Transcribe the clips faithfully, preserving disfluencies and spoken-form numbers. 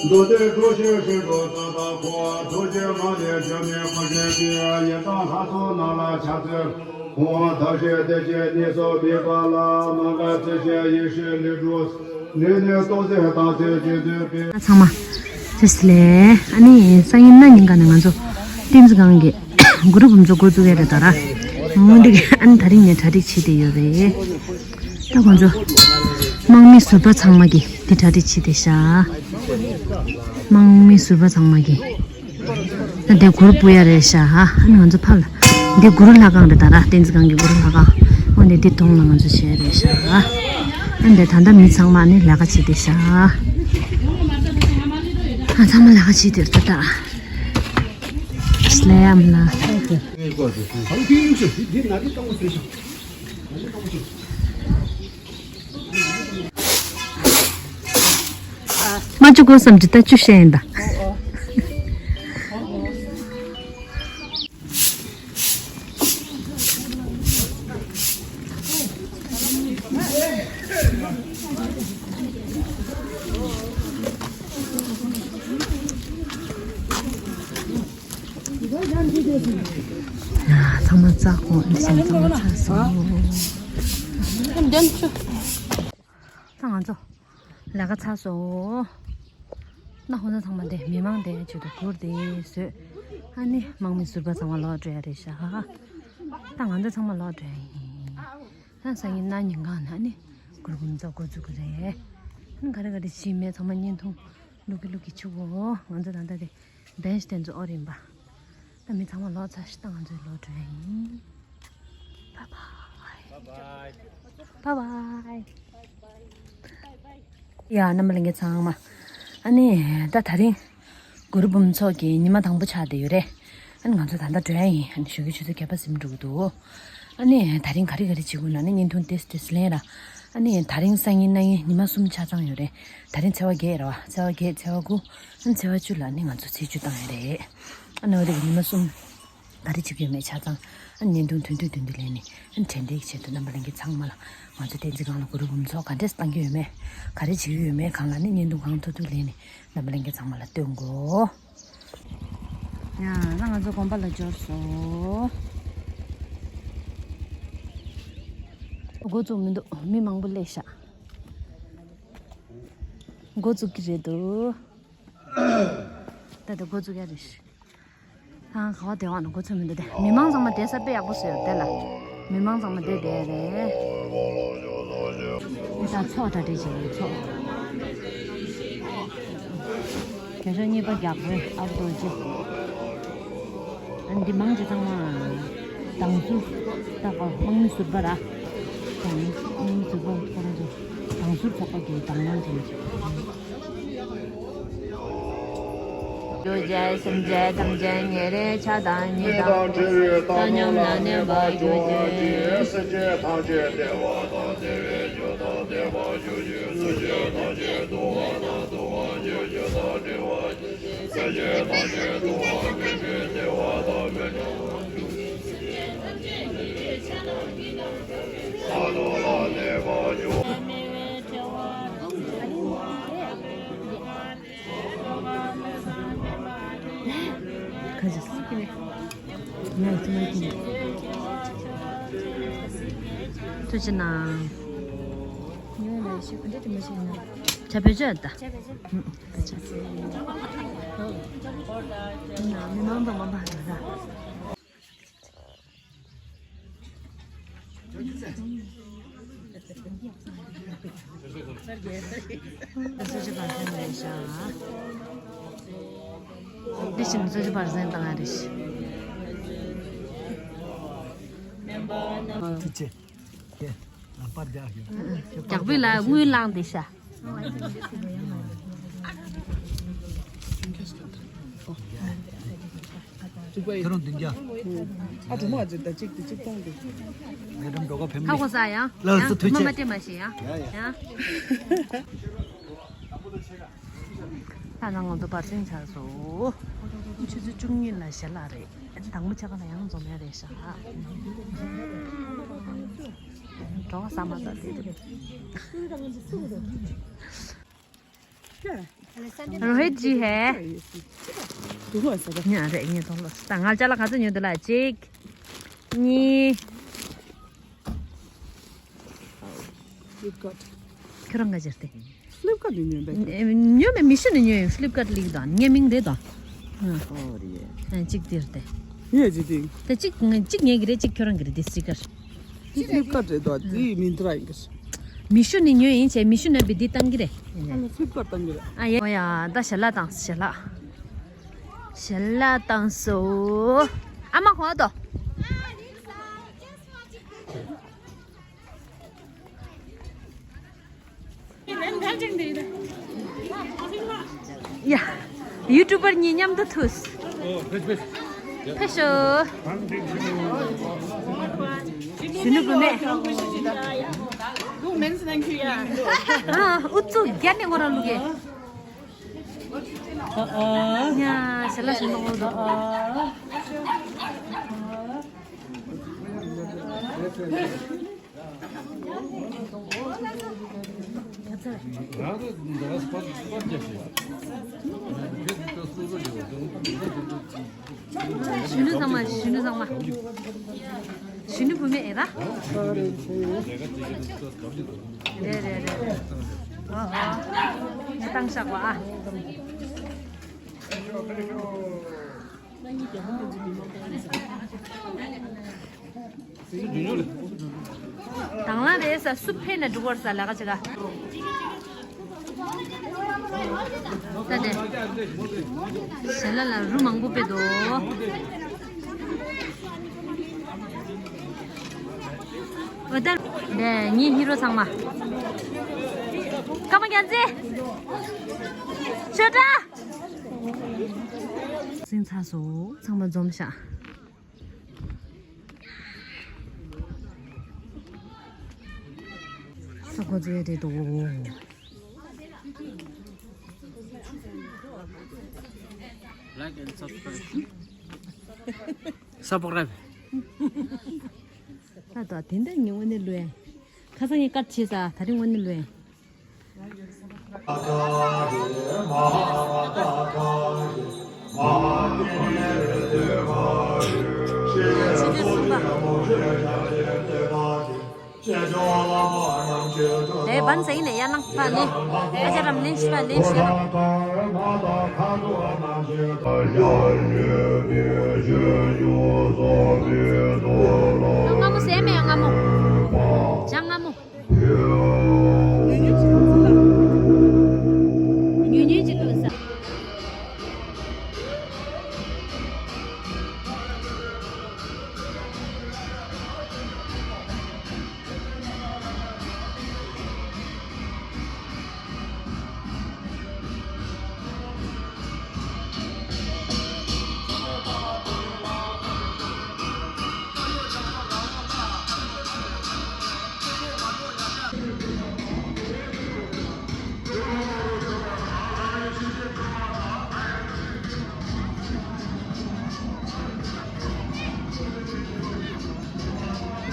མདོ་སྡེ་འགྲོ་ཞིང་སྲིད་པའི་ས་དང་འཁོར་བ་ཐུགས་རྗེ་མ་ལུས་བྱམས་ནས་བཀའ་དྲིན་ཅན། ཡི་དམ་ལྷ་ཚོགས་རྣམས་ལ་ཕྱག་འཚལ། ཁོང་དག་ཞིང་བདེ་ཆེན་གནས་སུ་འབིགས་པ་ལ། མ་འགགས་ཚེ་ཆེན་ཡེ་ཤེས་ལས་གྲུབ། ལུས་ནི་སྟོང་གསལ་རྟགས་མཚན་རྗེ་བཙུན་པའི། ཚང་མ་བཀྲ་ཤིས་བདེ་ལེགས། ཨ་ནི་སང་ཉིན་གནངས་ཉིན་ག་ནས་ང་ཚོ་བསྟན་འཛིན་སྒང་གི་གུ་རུ་འབུམ་ཚོགས་འགོ་བཙུགས་ཡ་རེད་ད་ར། འོན་ཏེ་ཨ་ནི་ད་རིང་ནས་གྲ་སྒྲིག་བྱེད་བསྡད་ཡོད་རེད། ད་ཁོང་ཚོ་དམག་མི་ཟུར་པ་ཚང་མ་གི་འདི་གྲ་སྒྲིག་བྱེད་བསྡད་ཤག་དམག་མི་ཟུར་པ་ཚང་མ་གི། ད་འདི་གུར་སྤོ་ཡ་རེད་ཤག་ཨ་ནི་ང་ཚོ་ཕར་ལ། འདི་གུ་རུ་ལྷ་ཁང་རེད་ད་ར། བསྟན་འཛིན་སྒང་གི་གུ་རུ་ལྷ་ཁང་། འོ་ནི་འདི་གདོང་ལ་ང་ཚོ་བྱས་རེད་ཤག་ཨ་འདི་ད་ལྟ་མི་ཚང་མ་ནི་ལས་ཀ་བྱེད་བསྡད་ཤག་ཨ་ཚང་མ་ལས་ཀ་བྱེད་བསྡད་རེད་ད་ད། སླེབས་ཡམ་ལ། མ་བཅུག་གོ་བསམ་གྱི་ད་བཅུག་བཤད་ཡིན་ད། ཚང་མ་ཚར་གོ། འདི་ཚང་མ་ཚར་སོང་། ད་ང་ཚོ་ལས་ཀ་ཚར་སོང་། ན་ཧོ་ན་ཚང་མ་དེ་མི་མང་དེ་ཆེད་དུ་གུར་དེ་བཟོས། ཨ་ནི་དམག་མི་ཟུར་པ་ཚང་མ་ལོག་འགྲོ་ཡ་རེད་ཤག་ད་ང་ཚོ་ཚང་མ་ལོག་འགྲོ་ཡ་ཡིན། ད་སང་ཉིན་གནངས་ཉིན་གང་ན་ནི་གུ་རུ་འབུམ་ཚོགས་འགོ་བཙུགས་ཀྱི་རེད། ཨ་ནི་ག་རེ་ག་རེ་བྱེད་མེད་ཚང་མ་བརྙན་ཐུང་བླུག་གི་བླུག་གི་བཅུག་གོ། ང་ཚོ་ད་ལྟ་དེ་བེན་ཅི་དེ་ཚོ་ཨོ་རིམ་པ། ད་མི་ཚང་མ་ལོག་ཚར་ཤག་ད་ང་ཚོ་ལོག་འགྲོ་ཡ་ཡིན། བཱའི་བཱའི། བཱའི་བཱའི། ཡ་རྣམ་པ་ལྷན་རྒྱས་ཚང་མ། ཨ་ནི་ད་ད་རིང་གུ་རུ་འབུམ་ཚོགས་ཀྱི་ཉི་མ་དང་པོ་ཆགས་བསྡད་ཡོད་རེད། ཨ་ནི་ང་ཚོ་ད་ལྟ་འགྲོ་ཡ་ཡིན། ཨ་ནི་ཞོགས་ཀའི་ཆུ་ཚོད་བརྒྱད་པ་ཟིན་འགྲོ་གི་འདུག་ཨ་ནི་ད་རིང་ག་རེ་ག་རེ་བྱེད་དགོས་ན་ནི་བརྙན་ཐུང་ཏོག་ཙམ་ཏོག་ཙམ་ལེན་ར། ཨ་ནི་ད་རིང་སང་ཉིན་གནངས་ཉིན་ཉི་མ་གསུམ་ཆ་ཚང་ཡོད་རེད། ད་རིང་ཚེས་པ་བརྒྱད་རེད་བ། ཚེས་པ་བརྒྱད། ཚེས་པ་དགུ། ཨ་ནི་ཚེས་པ་བཅུ་ལ་ནི་ང་ཚོ་ཚེས་བཅུ་བཏང་ཡོད་རེད། ཨ་ནི་འོ་དེ་གི་ཉི་མ་གསུམ་ག་རེ་བྱེད་ཀྱི་ཡོད་མེད་ཆ་ཚང་ཨ་ནི་བརྙན་ཐུང་ཐུང་ཐུང་ཐུང་ཐུང་ལེན་ནས། ཨ་ནི་དྲན་རྟེན་གྱི་ཆེད་དུ་རྣམ་པ་ལྷན་རྒྱས་ཚང་མ་ལ་ང་ཚོ་བསྟན་འཛིན་སྒང་ལ་གུ་རུ་འབུམ་ཚོགས་ག་འདྲས་བཏང་གི་ཡོད་མེད། ག་རེ་བྱེད་ཀྱི་ཡོད་མེད་སྒང་ལ་ནི་བརྙན་ཐུང་གང་ཐུབ་ཐུབ་ལེན་ནས་རྣམ་པ་ལྷན་རྒྱས་ཚང་མ་ལ་སྟོན་དགོས། ཡ་ད་ང་ཚོ་དགོན་པ་ལ་འབྱོར་སོང་། འགོ་བཙུགས་མི་འདུག་མི་མང་པོ་སླེབས་ཤག་འགོ་བཙུགས་ཀྱི་རེད་འདུག་ད་ལྟ་འགོ་བཙུགས་ཡ་རེད། ཨང་། ག་བ་དེ་བ་ན་འགོ་ཚུགས་མི་འདུག་སྟེ། མི་མང་ཚང་མ་བསྡད་ས་དཔེ་ཡག་པོ་བཟོས་ཡོད་དེ་ལ། མི་མང་ཚང་མ་བསྡད་བསྡད་རེད། ད་ཚོགས་གྲ་སྒྲིག་བྱེད་ཡོད་ཚོགས། རྒྱ་ཤོག་གཉིས་པ་རྒྱག་རེད་ཨ་བོ་རྡོ་རྗེ། ཨ་འདི་མང་ཆེ་ཚང་མ་དང་ཟུར་ད་ག་དམག་མི་ཟུར་པ་ར། དང་དམག་མི་ཟུར་པ་ཁོ་རང་ཚོ་དང་ཟུར་ཚོགས་པ་གི་དང་བླངས་བྱེད་ཀྱི། རྒྱུ་འབྲས་སེམས་ཅན་ཐམས་ཅད་ཉེ་རིང་ཆགས་སྡང་གཉིས་དང་བྲལ་བའི་བཏང་སྙོམས་ལ་གནས་པར་གྱུར་ཅིག་སེམས་ཅན་ཐམས་ཅད་བདེ་བ་དང་བདེ་བའི་རྒྱུ་དང་བདེ་བར་གྱུར་ཅིག་སེམས་ཅན་ཐམས་ཅད་སྡུག་བསྔལ་དང་སྡུག་བསྔལ་གྱི་རྒྱུ་དང་བདེ་བར་གྱུར་ཅིག་སེམས་ཅན་ཐམས་ཅད་སྡུག་བསྔལ་མེད་པའི་བདེ་བ་དང་མི་འབྲལ་བར་གྱུར་ཅིག་སེམས་ཅན་ཐམས་ཅད་ཉེ་རིང་ཆགས་སྡང་གཉིས་དང་བྲལ་བའི་ལྷ་ཚོགས་ལ་གནས་པར་གྱུར། ཁ་ཅིག་སུ་ཀི་ནས་ང་ཡི་ཚོ་མ་ཀི་ནས་ཐུགས་རྗེ་གནང་། ངས་ལས་ཤིག་ག་འདྲ་དེ་མ་ཤེས་ན། ཆ་བོད་ཆ་ད། ཆ་བོད་ཆ། ཧུམ། བོད་ཆ། ཧུམ། མི་མང་དང་མ་འབའ་ད། སོ་སོ་བར་སེང་རེད་ཤག་འདི་བཞིན་སོ་སོ་བར་སེང་བཏང་ཡ་རེད་ཤག་ཐུགས་རྗེ་ཆེ། རྒྱག་པོའི་ལ་དངུལ་བླངས་ཏེ་ཤག་ཁྱེད་རང་བདུན་བརྒྱ། ཨ་གྲོ་མ་ཅིག་དང་གཅིག་དེ་གཅིག་གཏོང་དེ། ངས་འགྲམ་འགྲོ་ག་ཕེབས་ཧ་གོ་ས་ཡང་ལགས་སོ། ཐུགས་རྗེ་ཆེ། མ་སྤྲད་མ་ཤེས་ཡང་ཡང་། ད་ནང་ང་ཚོ་བར་སེང་ཆགས་སོ། ཆུ་ཚོད་བཅུ་གཉིས་ལ་ཞལ་ལག་རེད། དང་པོ་ཆ་ག་ལ་ཡང་འཛོམས་ཡ་རེད་ཤག་གྲོགས་ས་མ་ད་དེ་དེ། रोहित जी है। ཉ་རེ་ཉ་ཐོང་ལོ། ད་ང་ཅ་ལག་ག་ཚོད་ཉོས་འདུག་ལ། གཅིག་གཉིས། Flipkart. ཁྱོད་རང་ག་ཅེར་ཏེ། Flipkart ནས་ཉོས་པས། ཉོས་མེད། མི་ཤོ་ནས་ཉོས་ཡིན། Flipkart ལིག་དང་ངའི་མིང་རེད་དང་། ཨོ་རེད། གཅིག་དེར་ཏེ། ངས་ཅི་དེ། དེ་གཅིག་གཅིག་ངའི་གི་རེད། གཅིག་ཁྱོད་རང་གི་རེད། དེ་སི་ཀར། Flipkart རེད་དོ། དེ་Myntra ཡིན་གི། མི་ཤོ་ནས་ཉོས་ཡིན་བྱས། མི་ཤོ་ནས་བི་དེ་བཏང་གི་རེད། ཨ་ལ་Flipkart བཏང་གི་རེད། ཨ་ཡ་ཡ། ད་ཞལ་ལག་བཏང་། ཞལ་ལག་ཞལ་ལག་བཏང་སོ། ཨ་མ་གོ་དོ། ཡ། ཡུ་ཊུབ་པར་གཉིས་མཉམ་དུ་ཐུག་ཕེབས་ཤོག་གཞོན་ནུ་བུ་མོ། ཨ། ཨུ་ཚུགས་རྒྱབ་ནས་ངོ་རང་བླུག་གེ། ཡ། ཞལ་ལག་ཞིམ་པོ་འདུག་གཞོན་ནུ་ཚང་མ། གཞོན་ནུ་ཚང་མ། གཞོན་ནུ་བུ་མོ་ཨེ་ར། རེད་རེད་རེད། ཨ་ཨ། ངས་བཏང་བཞག་པ་ཨ། དང་བླངས་རེད་ས། སུ་ཕེ་ན་འགྲོ་བར་ས་ལ་ཁ་ཅིག་ག་ད་དེ། ཞལ་ལག་ལ་རུ་མང་པོ་དཔེ་འདུག་འོ་ད་དེ་ངའི་ཧི་རོ་ཚང་མ། ཀརྨ་རྒྱལ་མཚན། ཆོས་གྲགས། སེང་ཚ་སོ་ཚང་མ་འཛོམས་ཤག་ས་གོ་ཚོད་རེད་འདུག Like and subscribe. Subscribe. ད་ད་དེ་འདྲ་ཉིན་དངོས་གནས་ལོས། ཁ་སང་ངས་ཀར་བྱས་ས། ད་རིང་དངོས་གནས་ལོས། དེ་བན་ཟེ་ནས་ཡར་ལངས་ཕ་ལེན། ཨ་ཅག་རམ་ལེན་ཤི་ཕ་ལེན་ཤི་རམ། སྔ་མོ་ཟས་མེད་སྔ་མོ། ཅང་སྔ་མོ། ཉུང་ཉུང་ཅིག་ལ་ཟ།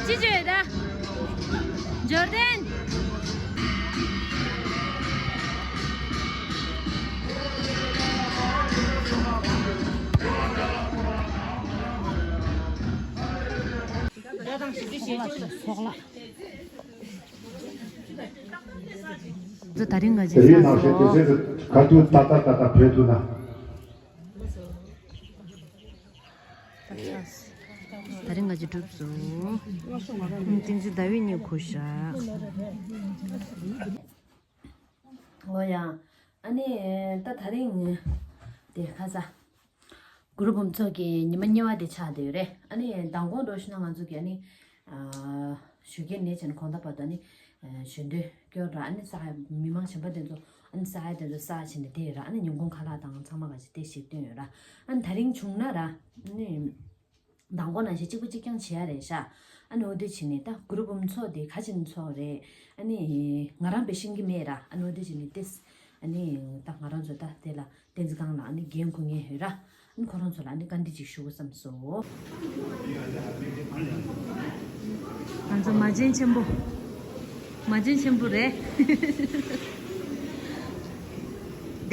ཅི་བྱོས་ད། འབྱོར་ལྡན། ཚོ་ད་རིང་ང་ཚོའི་རི་ནང་བཞིན་དུ་ཁ་ཐུག་ཏག་ཏག་ཏག་ཏག་བྲོས་ཐུབ་ན། ད་རིང་ང་ཚོ་གྲུབ་སོང་། བསྟན་འཛིན་ཟླ་འོད་གཉིས་ཁུར་བཞག་འོ་ཡ། ཨ་ནི་ད་ད་རིང་དེ་ཁ་ས། གུ་རུ་འབུམ་ཚོགས་ཀྱི་ཉི་མ་གཉིས་པ་དེ་ཆགས་བསྡད་ཡོད་རེད། ཨ་ནི་མདང་དགོང་འགྲོ་ཤི་ན་ང་ཚོ་གི་ཨ་ནི་ཞོགས་ཀས་ནས་བྱས་ནས་དགོང་དག་བར་དུ་ཨ་ནི་ཞལ་འདོན་སྐྱོར་ར། ཨ་ནི་ས་མི་མང་གཞན་པ་དེ་ཚོ་ཨ་ནི་ས་ཡ་དེ་ཚོ་ས་བྱས་ནས་བསྡད་ཡོད་ར། ཨ་ནི་ཉིན་གུང་ཁ་ལག་དང་ཚང་མ་ག་ཅིག་དེ་ཞིག་བཏོན་ཡོད་ར། ཨ་ནི་ད་རིང་བྱུང་ན་ར། ཨ་ནི་མདང་དགོང་ནང་བཞིན་གཅིག་པ་གཅིག་རྐྱང་བྱེད་ཡ་རེད་ཤག་ཨ་ནི་འོ་དེ་བྱས་ནས་ད་གུ་རུ་འབུམ་ཚོགས་དེ་ག་ཅིག་ཚོགས་རེད། ཨ་ནི་ང་རང་དཔེ་ཤེས་ཀྱི་མེད་ར། ཨ་ནི་འོ་དེ་བྱས་ནས་དེ། ཨ་ནི་ད་ང་རང་ཚོ་ད་དེ་ལ་བསྟན་འཛིན་སྒང་ལ་ཨ་ནི་འགན་འཁུར་མཁན་ཡོད་ར། ཨ་ནི་ཁོ་རང་ཚོ་ལ་ཨ་ནི་བཀའ་འདྲི་ཅིག་ཞུ་དགོས་བསམ་སོང་། ང་ཚོ་མ་བྱན་ཆེན་པོ། མ་བྱན་ཆེན་པོ་རེད།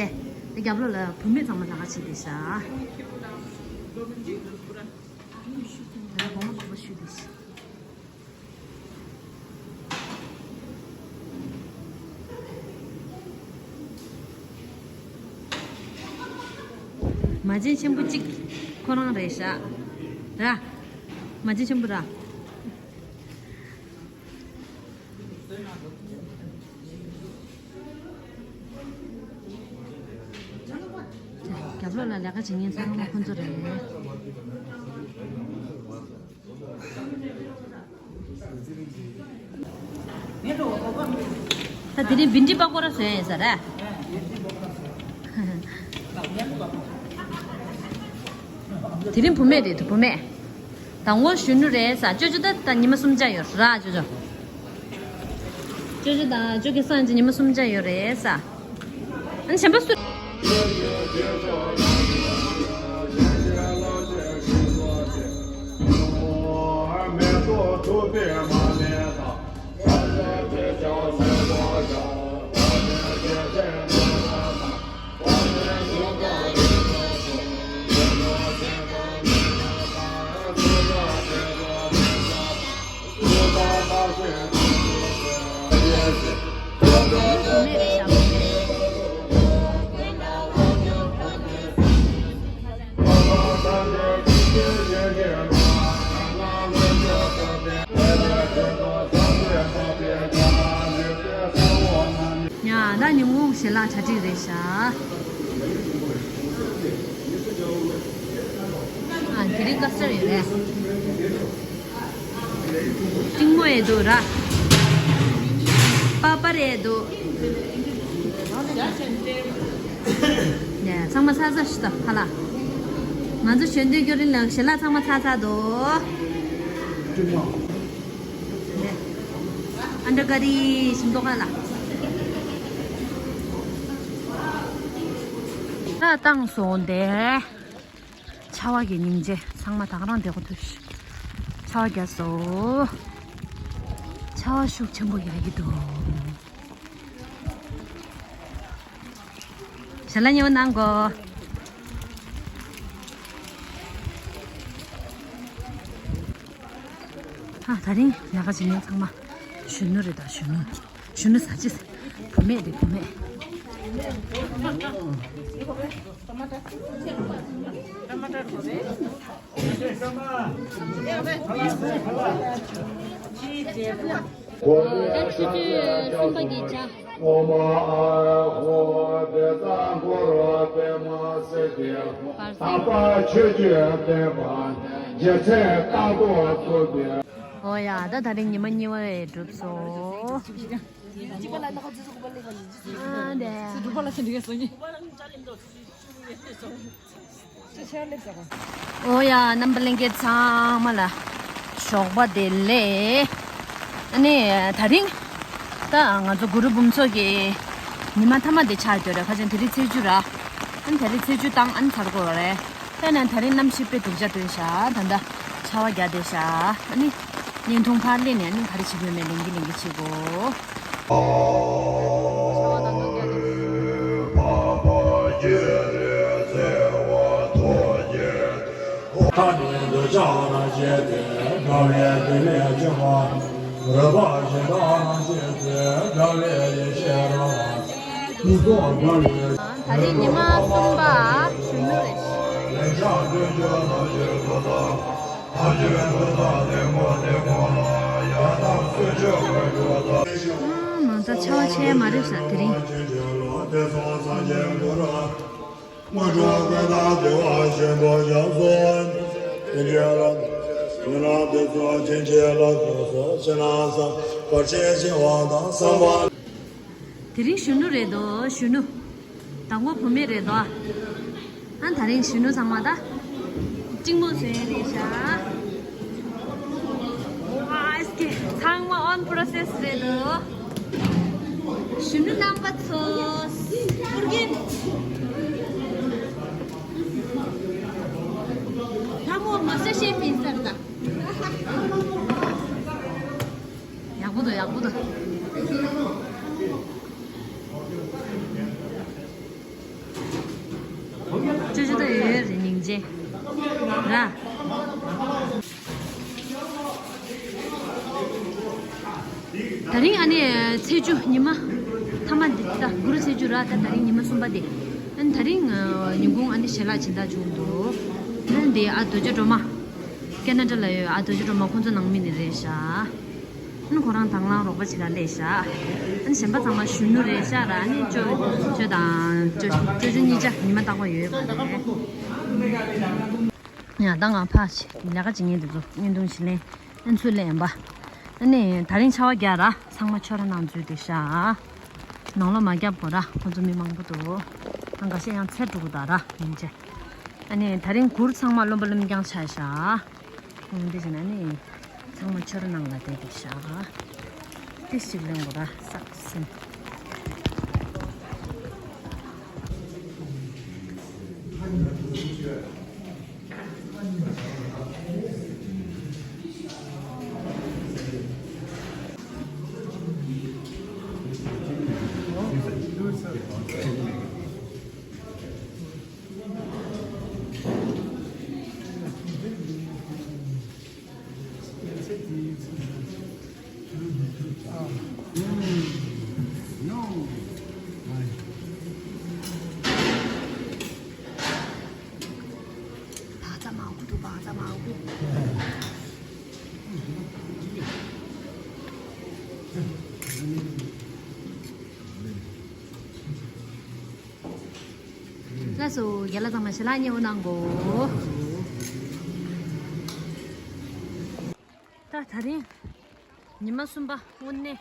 དེ་རྒྱབ་ལོགས་ལ་བུད་མེད་ཚང་མ་ལས་ཀ་བྱེད་བསྡད་ཤག་ད་ལྟ་སྒོ་ང་སྒོ་ཕྱེ་བསྡད་ཤག་མ་བྱན་ཆེན་པོ་གཅིག་ཁོ་རང་རེད་ཤག་ར། མ་བྱན་ཆེན་པོ་ར། རྒྱབ་ལོགས་ལ་ལས་ཀ་བྱེད་མཁན་ཚང་མ་ཁོ་ཚོ་རེད། ད་དེ་རིང་བིན་ཌི་པ་ཀོ་ར་བཟོས་ཡིན་ས་རེད། དེ་རིང་བུད་མེད་རེད་འདུག་བུད་མེད། དང་པོ་གཞོན་ནུ་རེད་ས། ཅོ་ཅོ་ད་ད་ཉི་མ་གསུམ་ཆ་ཡོད་ར་ཅོ་ཅོ། ཅོ་ཅོ་དང་ཅོ་ཀེ་སང་ཅི་ཉི་མ་གསུམ་ཆ་ཡོད་རེད་ས། ཨ་ནི་གཞན་པ་སུ། ཡ་ད་ཉིན་གུང་ཞལ་ལག་གྲ་སྒྲིག་རེད་ཤག་ཨ་དེ་རིང་ཀ་སི་ཊར་ཡོད་རེད། ཏིང་མོ་ཡོད་འདུག་ར། པ་པར་ཡོད་འདུག་ཡ་ཚང་མ་ཚར་ཚར་ཞུ་ད་ཧ་ལ། ང་ཚོ་གཞོན་དུས་སྐྱོ་རིང་ལ་ཞལ་ལག་ཚང་མ་ཚར་ཚར་འདུག་ཨན་དྲ་ཀ་རི་ཞིམ་མདོག་ཁ་ལ། ད་བཏང་སོང་དེ། ཆར་པ་གི་སྙིང་རྗེ་ཚང་མ་ད་ག་རང་བདེ་པོ་འདུག་ཆར་པ་རྒྱག་སོང་། ཆར་པ་ཤུགས་ཆེན་པོ་རྒྱག་གི་འདུག་ཞལ་ལག་མཉེས་པོ་གནང་གོ་ཨ་དེ་རིང་ལས་ཀ་བྱེད་མཁན་ཚང་མ་གཞོན་ནུ་རེད་ད། གཞོན་ནུ། གཞོན་ནུ་ཟེར་ཅི། བུད་མེད་རེད་བུད་མེད། ད་ཆུ་ཚོད་གསུམ་པ་གི་ཇ། ཨོ་ཡ་ད་དེ་རིང་ཉི་མ་གཉིས་པ་གྲུབ་སོང་། ཨ་དེ། ཨོ་ཡ་རྣམ་པ་ལྷན་རྒྱས་ཚང་མ་ལ་ཞོགས་པ་བདེ་ལེགས། ཨ་ནི་དེ་རིང་ད་ང་ཚོ་གུ་རུ་འབུམ་ཚོགས་ཀྱི་ཉི་མ་མཐའ་མ་དེ་ཆགས་ཀྱི་ཡོད་རེད། ཁ་ཆེམས་དེ་རིང་ཚེས་བཅུ་ར། ཨ་ནི་དེ་རིང་ཚེས་བཅུ་བཏང་ཨ་ནི་ཚར་དགོས་རེད། དེ་ནས་དེ་རིང་གནམ་གཤིས་དཔེ་སྡུག་ཅག་སྟོན་ཤག་ད་ལྟ་ཆར་པ་རྒྱག་བསྡད་ཤག་ཨ་ནི་བརྙན་ཐུང་ཕར་ལེན་ནས་ཨ་ནི་ག་རེ་བྱེད་དགོས་མེད་ལེན་གྱི་ལེན་གྱི་བྱེད་དགོས། ད་རེས་ཉི་མ་གསུམ་པ་གཞོན་ནུ་རེད། ཨ་མ་ད་ཆར་པ་ཆེ་མ་རེད་ཤག་དེ་རིང་། དེ་རིང་གཞོན་ནུ་རེད་དོ་གཞོན་ནུ། དང་པོ་བུད་མེད་རེད་དོ། ཨ་ད་རིང་གཞོན་ནུ་ཚང་མ་ད་གཅིག་མོ་བཟོས་རེད་ཤག་ཨ་སྐེ་ཚང་མ་on process རེད་དོ། གཞོན་ནུ་རྣམ་པ་ཚོ་ཕུར་གིན། ལྷ་མོ་མ་ཟ་ཤེས་པིན་སར་ད། ཡག་པོ་འདུག་ཡག་པོ་འདུག་ཨ་ནི་ད་རེས་ཉི་མ་གསུམ་པ་གཞོན་ནུ་རེད་དོ། ཚེས་བཅུ་ཉི་མ་མཐའ་མ་འདི་ད་གུ་རུ་ཚེས་བཅུ་ར། ད་ད་རིང་ཉི་མ་གསུམ་པ་དེ། ཨ་ནི་ད་རིང་ཨ་ཉིན་གུང་ཨ་ནི་ཞལ་ལག་སྦྱིན་བདག་བྱུང་འདུག་ཨ་ནི་འདི་ཨ་རྡོ་རྗེ་སྒྲོལ་མ། ཀེ་ན་ཌ་ལ་ཡོད་ཨ་རྡོ་རྗེ་སྒྲོལ་མ་ཁོང་ཚོ་ནང་མི་ནི་རེད་ཤག་ཨ་ནི་ཁོ་རང་དང་བླངས་རོགས་པ་བྱེད་ལ་སླེབས་ཤག་ཨ་ནི་གཞན་པ་ཚང་མ་གཞོན་ནུ་རེད་ཤག་ར། ཨ་ནི་ཅོ་ཅོ་དང་ཅོ་ཅོ་ཅོ་གཉིས་ཆ་ཉི་མ་རྟག་པར་ཡོད་པ་རེད། ཡང་ད་ང་ཕར་ལས་ཀ་བྱེད་མཁན་དེ་ཚོ་བརྙན་ཐུང་ཞིག་ལེན། ཨན་ཚུར་ལེན་པ། ཨ་ནི་ད་རིང་ཆར་པ་རྒྱག་ར། ཚང་མ་ཆོས་ར་ནང་འཛུལ་བསྡད་ཤག་ནང་ལོགས་མ་རྒྱབ་གོ་ར། ཁོང་ཚོ་མི་མང་པོ་འདུག་ཨ་འགའ་ཤས་ཡང་ཚེ་འགྲོ་གི་འདུག་ར་ཡིན་ཅེ། ཨ་ནི་ད་རིང་གུར་ཚང་མ་རློན་པ་རློན་རྐྱང་ཆགས་ཤག་འོན་ཏེ་བྱས་ན་ནི་ཚང་མ་ཆོས་ར་ནང་ལ་བསྡད་བསྡད་ཤག་ཏི་ཞིག་ལེན་དགོས་ར་བསམ་སོང་། བག་ཚ་མང་པོ་འདུག་བག་ཚ་མང་པོ། ལགས་སོ། རྒན་ལགས་ཚང་མ་ཞལ་ལག་མཉེས་པོ་གནང་གོ། ད་ད་རིང་ཉི་མ་གསུམ་པ་དངོས་གནས་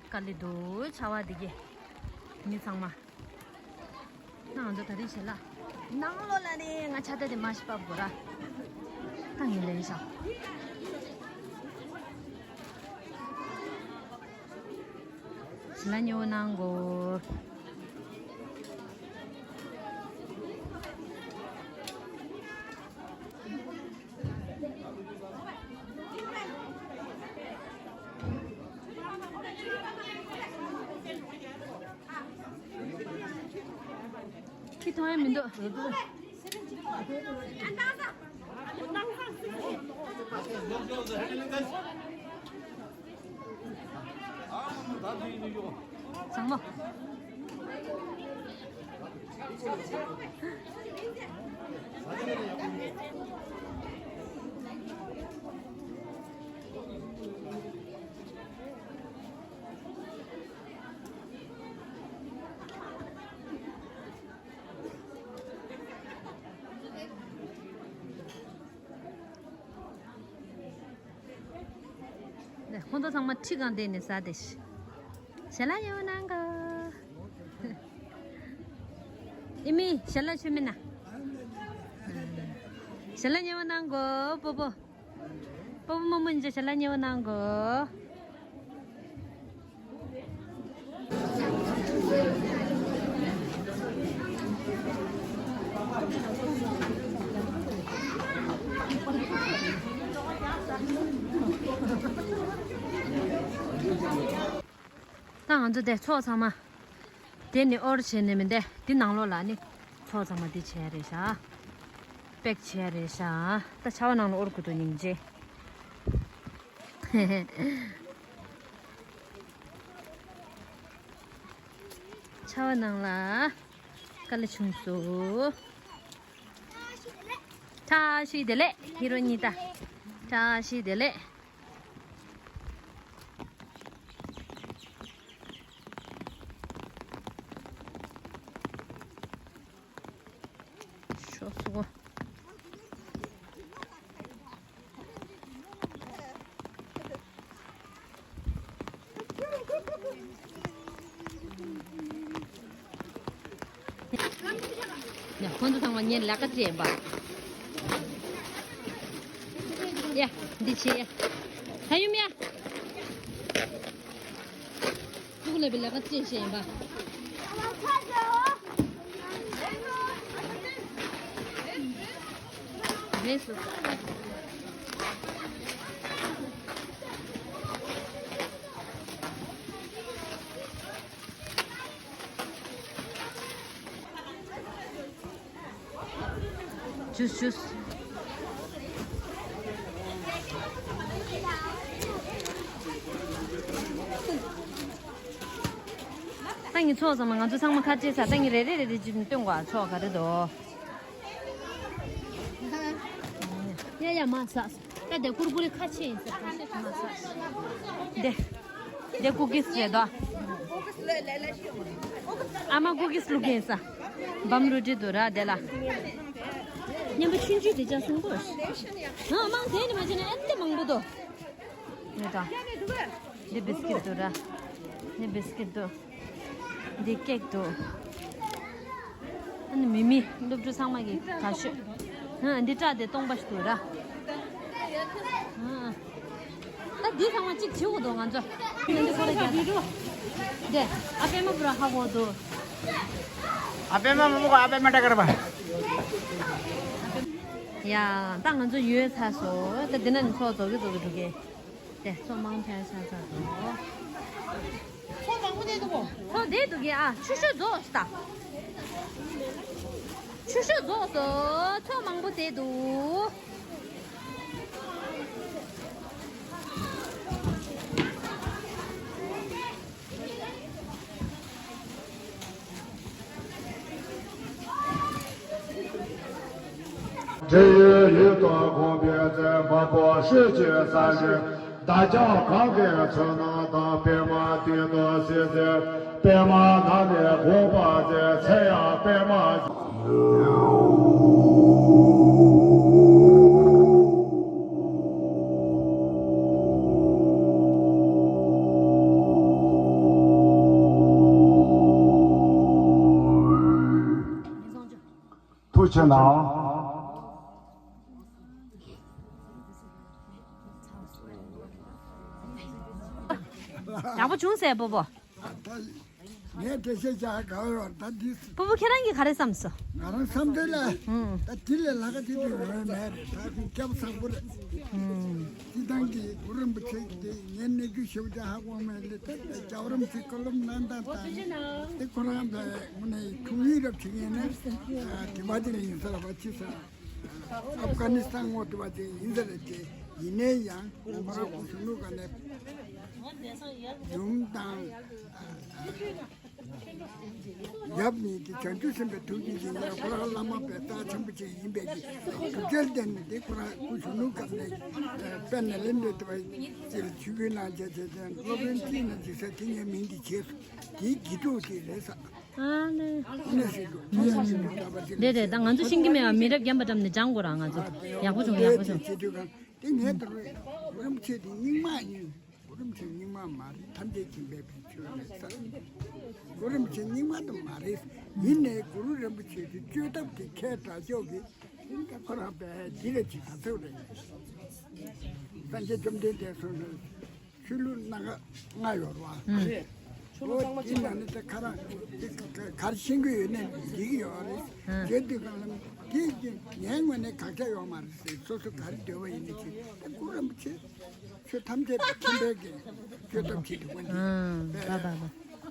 དཀའ་ལས་འདུག་ཆར་པ་འདི་གས་མི་ཚང་མ། ང་ཚོ་ད་རིང་ཞལ་ལག་ནང་ལོགས་ལ་ནི་ང་ཆ་ད་དེ་མ་ཤི་པ་བོ་ར། ད་ངས་ལེན་ཤག་ཞལ་ལག་མཉེས་པོ་གནང་གོ། ཁྱི་མཐོང་ཡ་མི་འདུག་བཟང་མོ། ཁོང་ཚོ་ཚང་མ་ཁྲི་སྒང་བསྡད་ནས་ཟ་བསྡད་ཤག་ཞལ་ལག་མཉེས་པོ་གནང་གོ། ཨི་མི་ཞལ་ལག་མཆོད་མེ་ན། ཞལ་ལག་མཉེས་པོ་གནང་གོ་པོ་པོ། པོ་པོ་རྨོ་མོ་གཉིས་ཀྱིས་ཞལ་ལག་མཉེས་པོ་གནང་གོ། ད་ང་ཚོ་དེ་ཚོགས་ཚང་མ་དེ་ནི་ཨོར་བྱས་ནས་མི་འདས་འདི་ནང་ལོགས་ལ་ནི་ཚོགས་ཚང་མ་འདི་བྱས་རེད་ཤག་པེག་བྱས་རེད་ཤག་ད་ཆར་པ་ནང་ལ་ཨོར་དགོས་འདུག་སྙིང་རྗེ། ཆར་པ་ནང་ལ་དཀའ་ལས་བྱུང་སོང་། བཀྲ་ཤིས་བདེ་ལེགས་ཧི་རོ་ཉི་ད། བཀྲ་ཤིས་བདེ་ལེགས། ཤོག་སུ་གོ། ཡ། ཁོང་ཚོ་ཚང་མ་ངའི་ལས་ཀ་བྱེད་པ། ཡ། འདི་བྱེད་ཡ། ད་ཡུམ་ཡ། ཕྲུ་གུ་ལ་བའི་ལས་ཀ་བྱེད་བྱེད་ཡིན་པ། རེད་སོ། ཇུས་ཇུས། ཏང་གི་ཚོགས་ཚང་མ་ང་ཚོ་ཚང་མ་ཁ་ཆེ་ས་ཏང་གི་རེ་རེ་རེ་རེ་ཅིག་སྟོན་གོ་ཚོགས་ག་རེ་འདུག་ཡ་ཡ་མ་ཟ། ད་དེ་ཀུར་ཀུ་རེ་ཁ་ཆེ་ཡིན་ཟེར་ཁ་ཤས་མ་ཟ། དེ་དེ་ཀུ་ཀིས་རེད་དོ། ཨ་མ་ཀུ་ཀིས་བླུག་གིན་ས། བམ་རུ་ཏི་དུ་ར་དེ་ལ། ཉམས་པ་ཆུང་ཆུང་དེ་ཅག་སོང་པོ། ཨ་མ་དེ་ནི་མ་བྱས་ན་ཨེ་ཏེ་མང་པོ་དོ། ནི་དང་། འདི་བིས་ཀིད་དུ་ར། ནི་བིས་ཀིད་དུ། འདི་ཀེག་དུ། ཨ་ནི་མི་མི་སློབ་ཕྲུག་ཚང་མ་གི་ག་ཤོད། ཨ་འདི་སྐྲ་དེ་སྟོང་པ་ཞིག་དུ་ར། ཨ། ད་འདི་ཚང་མ་གཅིག་བྱེད་དགོས་འདུག་ང་ཚོ། འདི་ཁོ་ར་རྒྱབ་འདི་འགྲོ། དེ་ཨ་པད་མ་པུ་ར་ཧ་གོ་འདུག་ཨ་པད་མ་མ་མོ་གོ་ཨ་པད་མ་ཏྲ་ཀར་པ། ཡ། ད་ང་ཚོ་ཡོལ་ཚར་སོང་། ད་འདི་ན་ནི་ཚོགས་རྫོགས་ཀྱི་རྫོགས་ཀྱི་འགྲོ་གི། དེ་ཚོགས་མང་ཆེ་ཆ་ཚ་དོ། ཚོགས་མང་པོ་བསྡད་འདུག་གོ། ཚོགས་བསྡད་འདུག་གི་ཨ། ཆུ་ཤོད་རྫོགས་སོ་ད། ཆུ་ཤོད་རྫོགས་སོ། ཚོགས་མང་པོ་བསྡད་འདུག་འབྲེལ་ཡོད་ཡུལ་དུ་དགོངས་པའི་མཛད་མ་པོ་ཤོད་ཅིག་ས་ཞིག་བདག་ཅག་གང་གི་ཚོད་སྣང་དང་པད་མ་སྟེང་དུ་གསལ་མཛད་པད་མ་ནང་ནས་དགོངས་པ་མཛད་ཚེ་ཡང་པད་མ། ཐུགས་ཆེ་གནང་། ཡག་པོ་བྱུང་ཟེར་པོ་པོ། ངས་འགྲེལ་བཤད་རྒྱག་དགའ་བའི་བར་ད་འདི། པུ་པུ་ཁྱེད་རང་གིས་ག་རེ་བསམ་སོང་། ང་རང་བསམ་དོན་ལ། ཧུམ། ད་འདི་ལས་ལྷག་ག་ཅིག་ཏུ་ཡོད་མེད་རེད། ད་ཁོང་སྐྱབས་བཟང་པོ་རེད། ཧུམ། སྤྱི་བཏང་གི་གུ་རུ་རིན་པོ་ཆེ་འདི་ངས་གནས་ཚུལ་ཞིབ་ཅིག་ཧ་གོ་མེད་ལེ། ད་རྒྱལ་བ་རིན་པོ་ཆེ་སྐུ་ལམ་གནང་སྟངས་དང་འདི་ཁོ་རང་ད་དངོས་གནས་ཐུགས་ཡིད་རབ་ཆེ་ངེས་ནས་དེ་བ་དེ་ལ་ཡིན་ས་ལ་བ་ཅི་ས། ཨབ་གྷ་ནི་སི་ཐན་ངོ་དེ་བ་དེ་ཡིན་ས་རེད་དེ། ཡིན་ནའི་ཡང་ཁོ་རང་སྐུ་གཞོན་ནུ་ག་ནས་ཡུམ་དང་། ཡབ་གཉིས་ཀྱི་བྱང་ཆུབ་སེམས་དཔའི་ཐུགས་རྗེ་ཡིན་ལ། ཁོ་རང་བླ་མ་དཔེ་རྩ་ཆེན་པོ་ཅིག་ཡིན་པའི་གི་ཐུགས་རྗེར་བརྟེན་ནས་དེ་ཁོ་རང་སྐུ་གཞོན་ནུ་སྐབས་ནས་དཔལ་ནཱ་ལེནྡྲའི་དེ་བ་ཅིག་ལ་ཆོས་གོས་གནང་བྱས་བྱས་བྱས་སློབ་དཔོན་ཅིག་ན་ཅིག་ས་དེ་ངའི་མིང་འདི་བྱས་སོ། དེའི་དགེ་ཕྲུག་དེ་རེད་ས། ཨ་ནི། ཨ་ནི་ཟེར་དུས་དེ་ཡང་མིང་འདི་གྲགས་པ་དེ་རེད་རེད། ད་ང་ཚོ་ཤེས་ཀྱི་མེད་པ་མི་རབས་རྒན་པ་འགྲམ་ནས་སྦྱང་དགོས་ར་ང་ཚོ། ཡག་པོ་བྱུང་ཡག་པོ་བྱུང་། དེ་དུས་གང་དེ་ངས་ད་རེད་གུ་རུ་རིན་པོ་ཆེ་དེ་རྙིང་མ་ཡིན། གུ་རུ་རིན་པོ་ཆེ་རྙིང་མ་མ་རེད། ཐམས་ཅད་མཁྱེན་པའི་ཕན་ཆོད་རེད་ས། གུ་རུ་རིན་པོ་ཆེ་རྙིང་མ་དེ་མ་རེད། ཡིན་ནའི་གུ་རུ་རིན་པོ་ཆེ་དེ་བཅོས་ཐབས་དེ་མཁས་དྲགས་ཀྱོག་གི་ཁོ་རང་པས་འདི་རེད་ཅིག་ག་ཚོད་རེད། སངས་རྒྱས་བཅོམ་ལྡན་འདས་གསུངས་ནས་ཆོས་ལུགས་སྣ་ཁ་ལྔ་ཡོད་རེད་བ། ཨོ་འདི་ནང་ནས་ད་ཁ་རང་ག་རེ་ཤེས་ཀྱི་ཡོད་ནས་འགྲིག་གི་ཡོད་རེད། ཨ། བྱས་དུས་གང་ལ་དེ་ངའི་ངོས་ནས་དགག་བྱ་ཡོད་མ་རེད་ཟེར། སོ་སོ་ག་རེ་འདོད་པ་ཡིན་ནའི་ཅིག་ད་གུ་རུ་རིན་པོ་ཆེ་ཆོས་ཐམས་ཅད་པའི་མཁྱེན་པའི་གི་ཆོས་ཐམས་ཅད་དུ་ཀུན་ཨ། བ་བ་བ།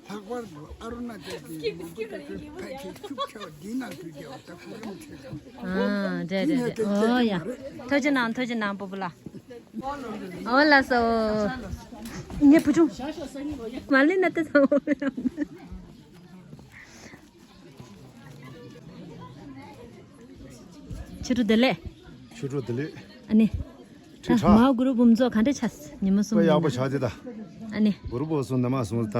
ལྷག་པར་དུ་ཨ་རུ་ན་ཅལ་གྱི་མང་པོ་དེ་ཚོའི་ཕལ་ཆེར་ཤུགས་ཆེ་བ་འདིའི་ནང་ཚུད་བསྡད་པ་ད་གུ་རུ་རིན་པོ་ཆེ་དང་། ཨ་འདྲ་འདྲ་འདྲ། ཨོ་ཡ། ཐུགས་རྗེ་གནང་། ཐུགས་རྗེ་གནང་། སྤོ་བོ་ལགས། ཨོ་ལགས་སོ། ངའི་བུ་ཆུང་། མ་ལེན་ན་ཏེ་ཚང་། ཕྱི་དྲོ་བདེ་ལེགས། ཕྱི་དྲོ་བདེ་ལེགས། ཨ་ནི། ཁྲིག་ཁྲག་མ་གུ་རུ་འབུམ་ཚོགས་ག་འདྲ་ཆགས། ཉི་མ་གསུམ་ཡིན་ན། ཡག་པོ་ཆགས་ཏེ་ད། ཨ་ནི། གུ་རུ་འབུམ་ཚོགས་ནི་མ་སོང་ད།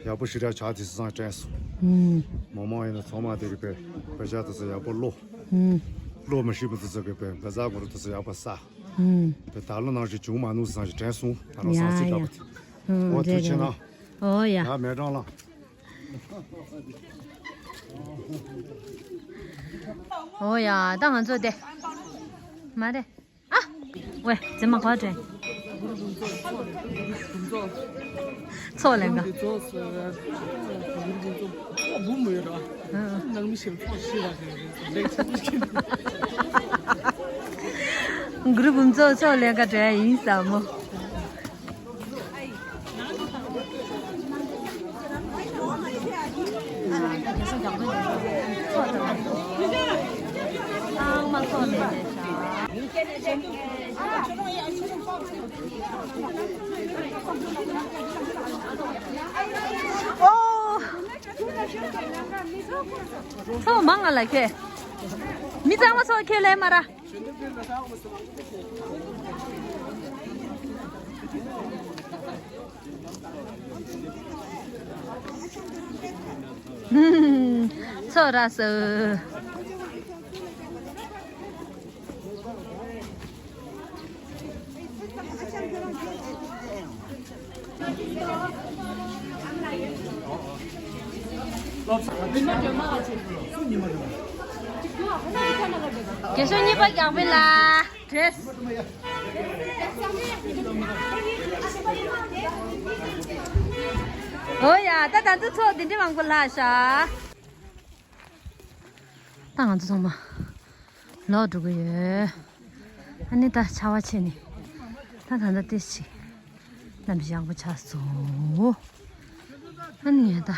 ཡག་པོ་ཞེ་དྲག་ཆགས་ཏེ་སང་དྲན་སོང་། ཧུམ། མོ་མོ་ཡིན་ན་ཚང་མ་དེ་གི་པའི་བེ་ཤ་དེ་ཚོ་ཡག་པོ་བླུགས། ཧུམ། བླུགས་མ་ཤེས་པ་དེ་ཚོ་གི་པའི་བེ་ཛ་གུ་རུ་དེ་ཚོ་ཡག་པོ་ཟ། ཧུམ། པའི་ད་ལོ་ནང་བཞིན་བྱུང་མ་ནུས་སང་ཞིག་དྲན་སོང་། ད་རུང་སང་སྲིད་འདྲ་པོ་དེ། ཧུམ། འོ་ཐུགས་རྗེ་གནང་། འོ་ཡ། ཡ་མེ་ཀྲང་ལགས། འོ་ཡ་ད་ང་ཚོ་དེ། མ་རེད། ཨ། ཝེ་ཛེ་མ་ག་དྲན། ཚོགས་ལས་ཀ། གུ་རུ་འབུམ་ཚོགས་ཚོགས་ལས་ཀ་དྲན་ཡིན་ས་མོ། ཨོ། ཚོགས་མང་ང་ལ་ཁྱོད། མི་ཚང་མ་ཚོགས་ཁྱོད་ལས་མ་ར། ཚོགས་ར་སོ། རྒན་ཤོས་གཉིས་པ་རྒྱག་པའི་ལ་བྲེས། ཨོ་ཡ། ད་ད་ཚོ་ཚོགས་འདི་འདྲ་མང་པོ་ལྷག་ཤག་ད་ང་ཚོ་ཚང་མ་ལོག་འགྲོ་གི་ཡོད། ཨ་ནི་ད་ཆར་པ་ཆེ་ནི། ད་ད་ལྟ་ཏོག་ཙམ་གནམ་གཤིས་ཡག་པོ་ཆགས་སོང་། ཨ་ནི་ཡ་ད།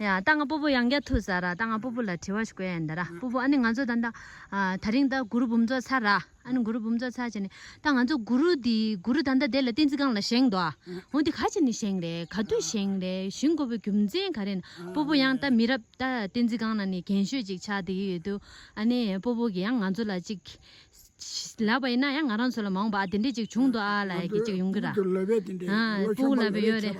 ཡ་ད་ང་སྤོ་བོ་ཡང་བསྐྱར་ཐུག་ས་ར། ད་ང་སྤོ་བོ་ལ་དྲི་བ་ཞིག་བཀོད་ཡ་ཡིན་ད་ར། སྤོ་བོ། ཨ་ནི་ང་ཚོ་ད་ལྟ་ཨ་དེ་རིང་ད་གུ་རུ་འབུམ་ཚོགས་ཚར་ར། ཨ་ནི་གུ་རུ་འབུམ་ཚོགས་ཚར་བྱས་ནས་ད་ང་ཚོ་གུ་རུ་འདི་གུ་རུ་ད་ལྟ་དེ་ལ་བསྟན་འཛིན་སྒང་ལ་བཞེངས་འདུག་ཨ། འོ་འདི་ག་བྱས་ནས་བཞེངས་རེད། ག་དུས་བཞེངས་རེད། བཞེངས་དགོས་པའི་རྒྱུ་མཚན་ག་རེ་ཡིན། སྤོ་བོ་ཡང་ད་མི་རབས་ད་བསྟན་འཛིན་སྒང་ནང་ནས་རྒན་ཤོས་ཅིག་ཆགས་བསྡད་ཀྱི་ཡོད་དུས། ཨ་ནི་སྤོ་བོ་གིས་ཡང་ང་ཚོ་ལ་ཅིག་ལབ་པ་ཡིན་ན་ཡང་ང་རང་ཚོ་ལ་མ་འོངས་པ་ཨ་དེ་འདྲས་ཅིག་བྱུང་འདུག་ཨ་ལབ་ཡ་གི་ཅིག་ཡོང་གི་ར། ཨ་སྤུ་གུ་ལབ་པ་ཡོད་རེད།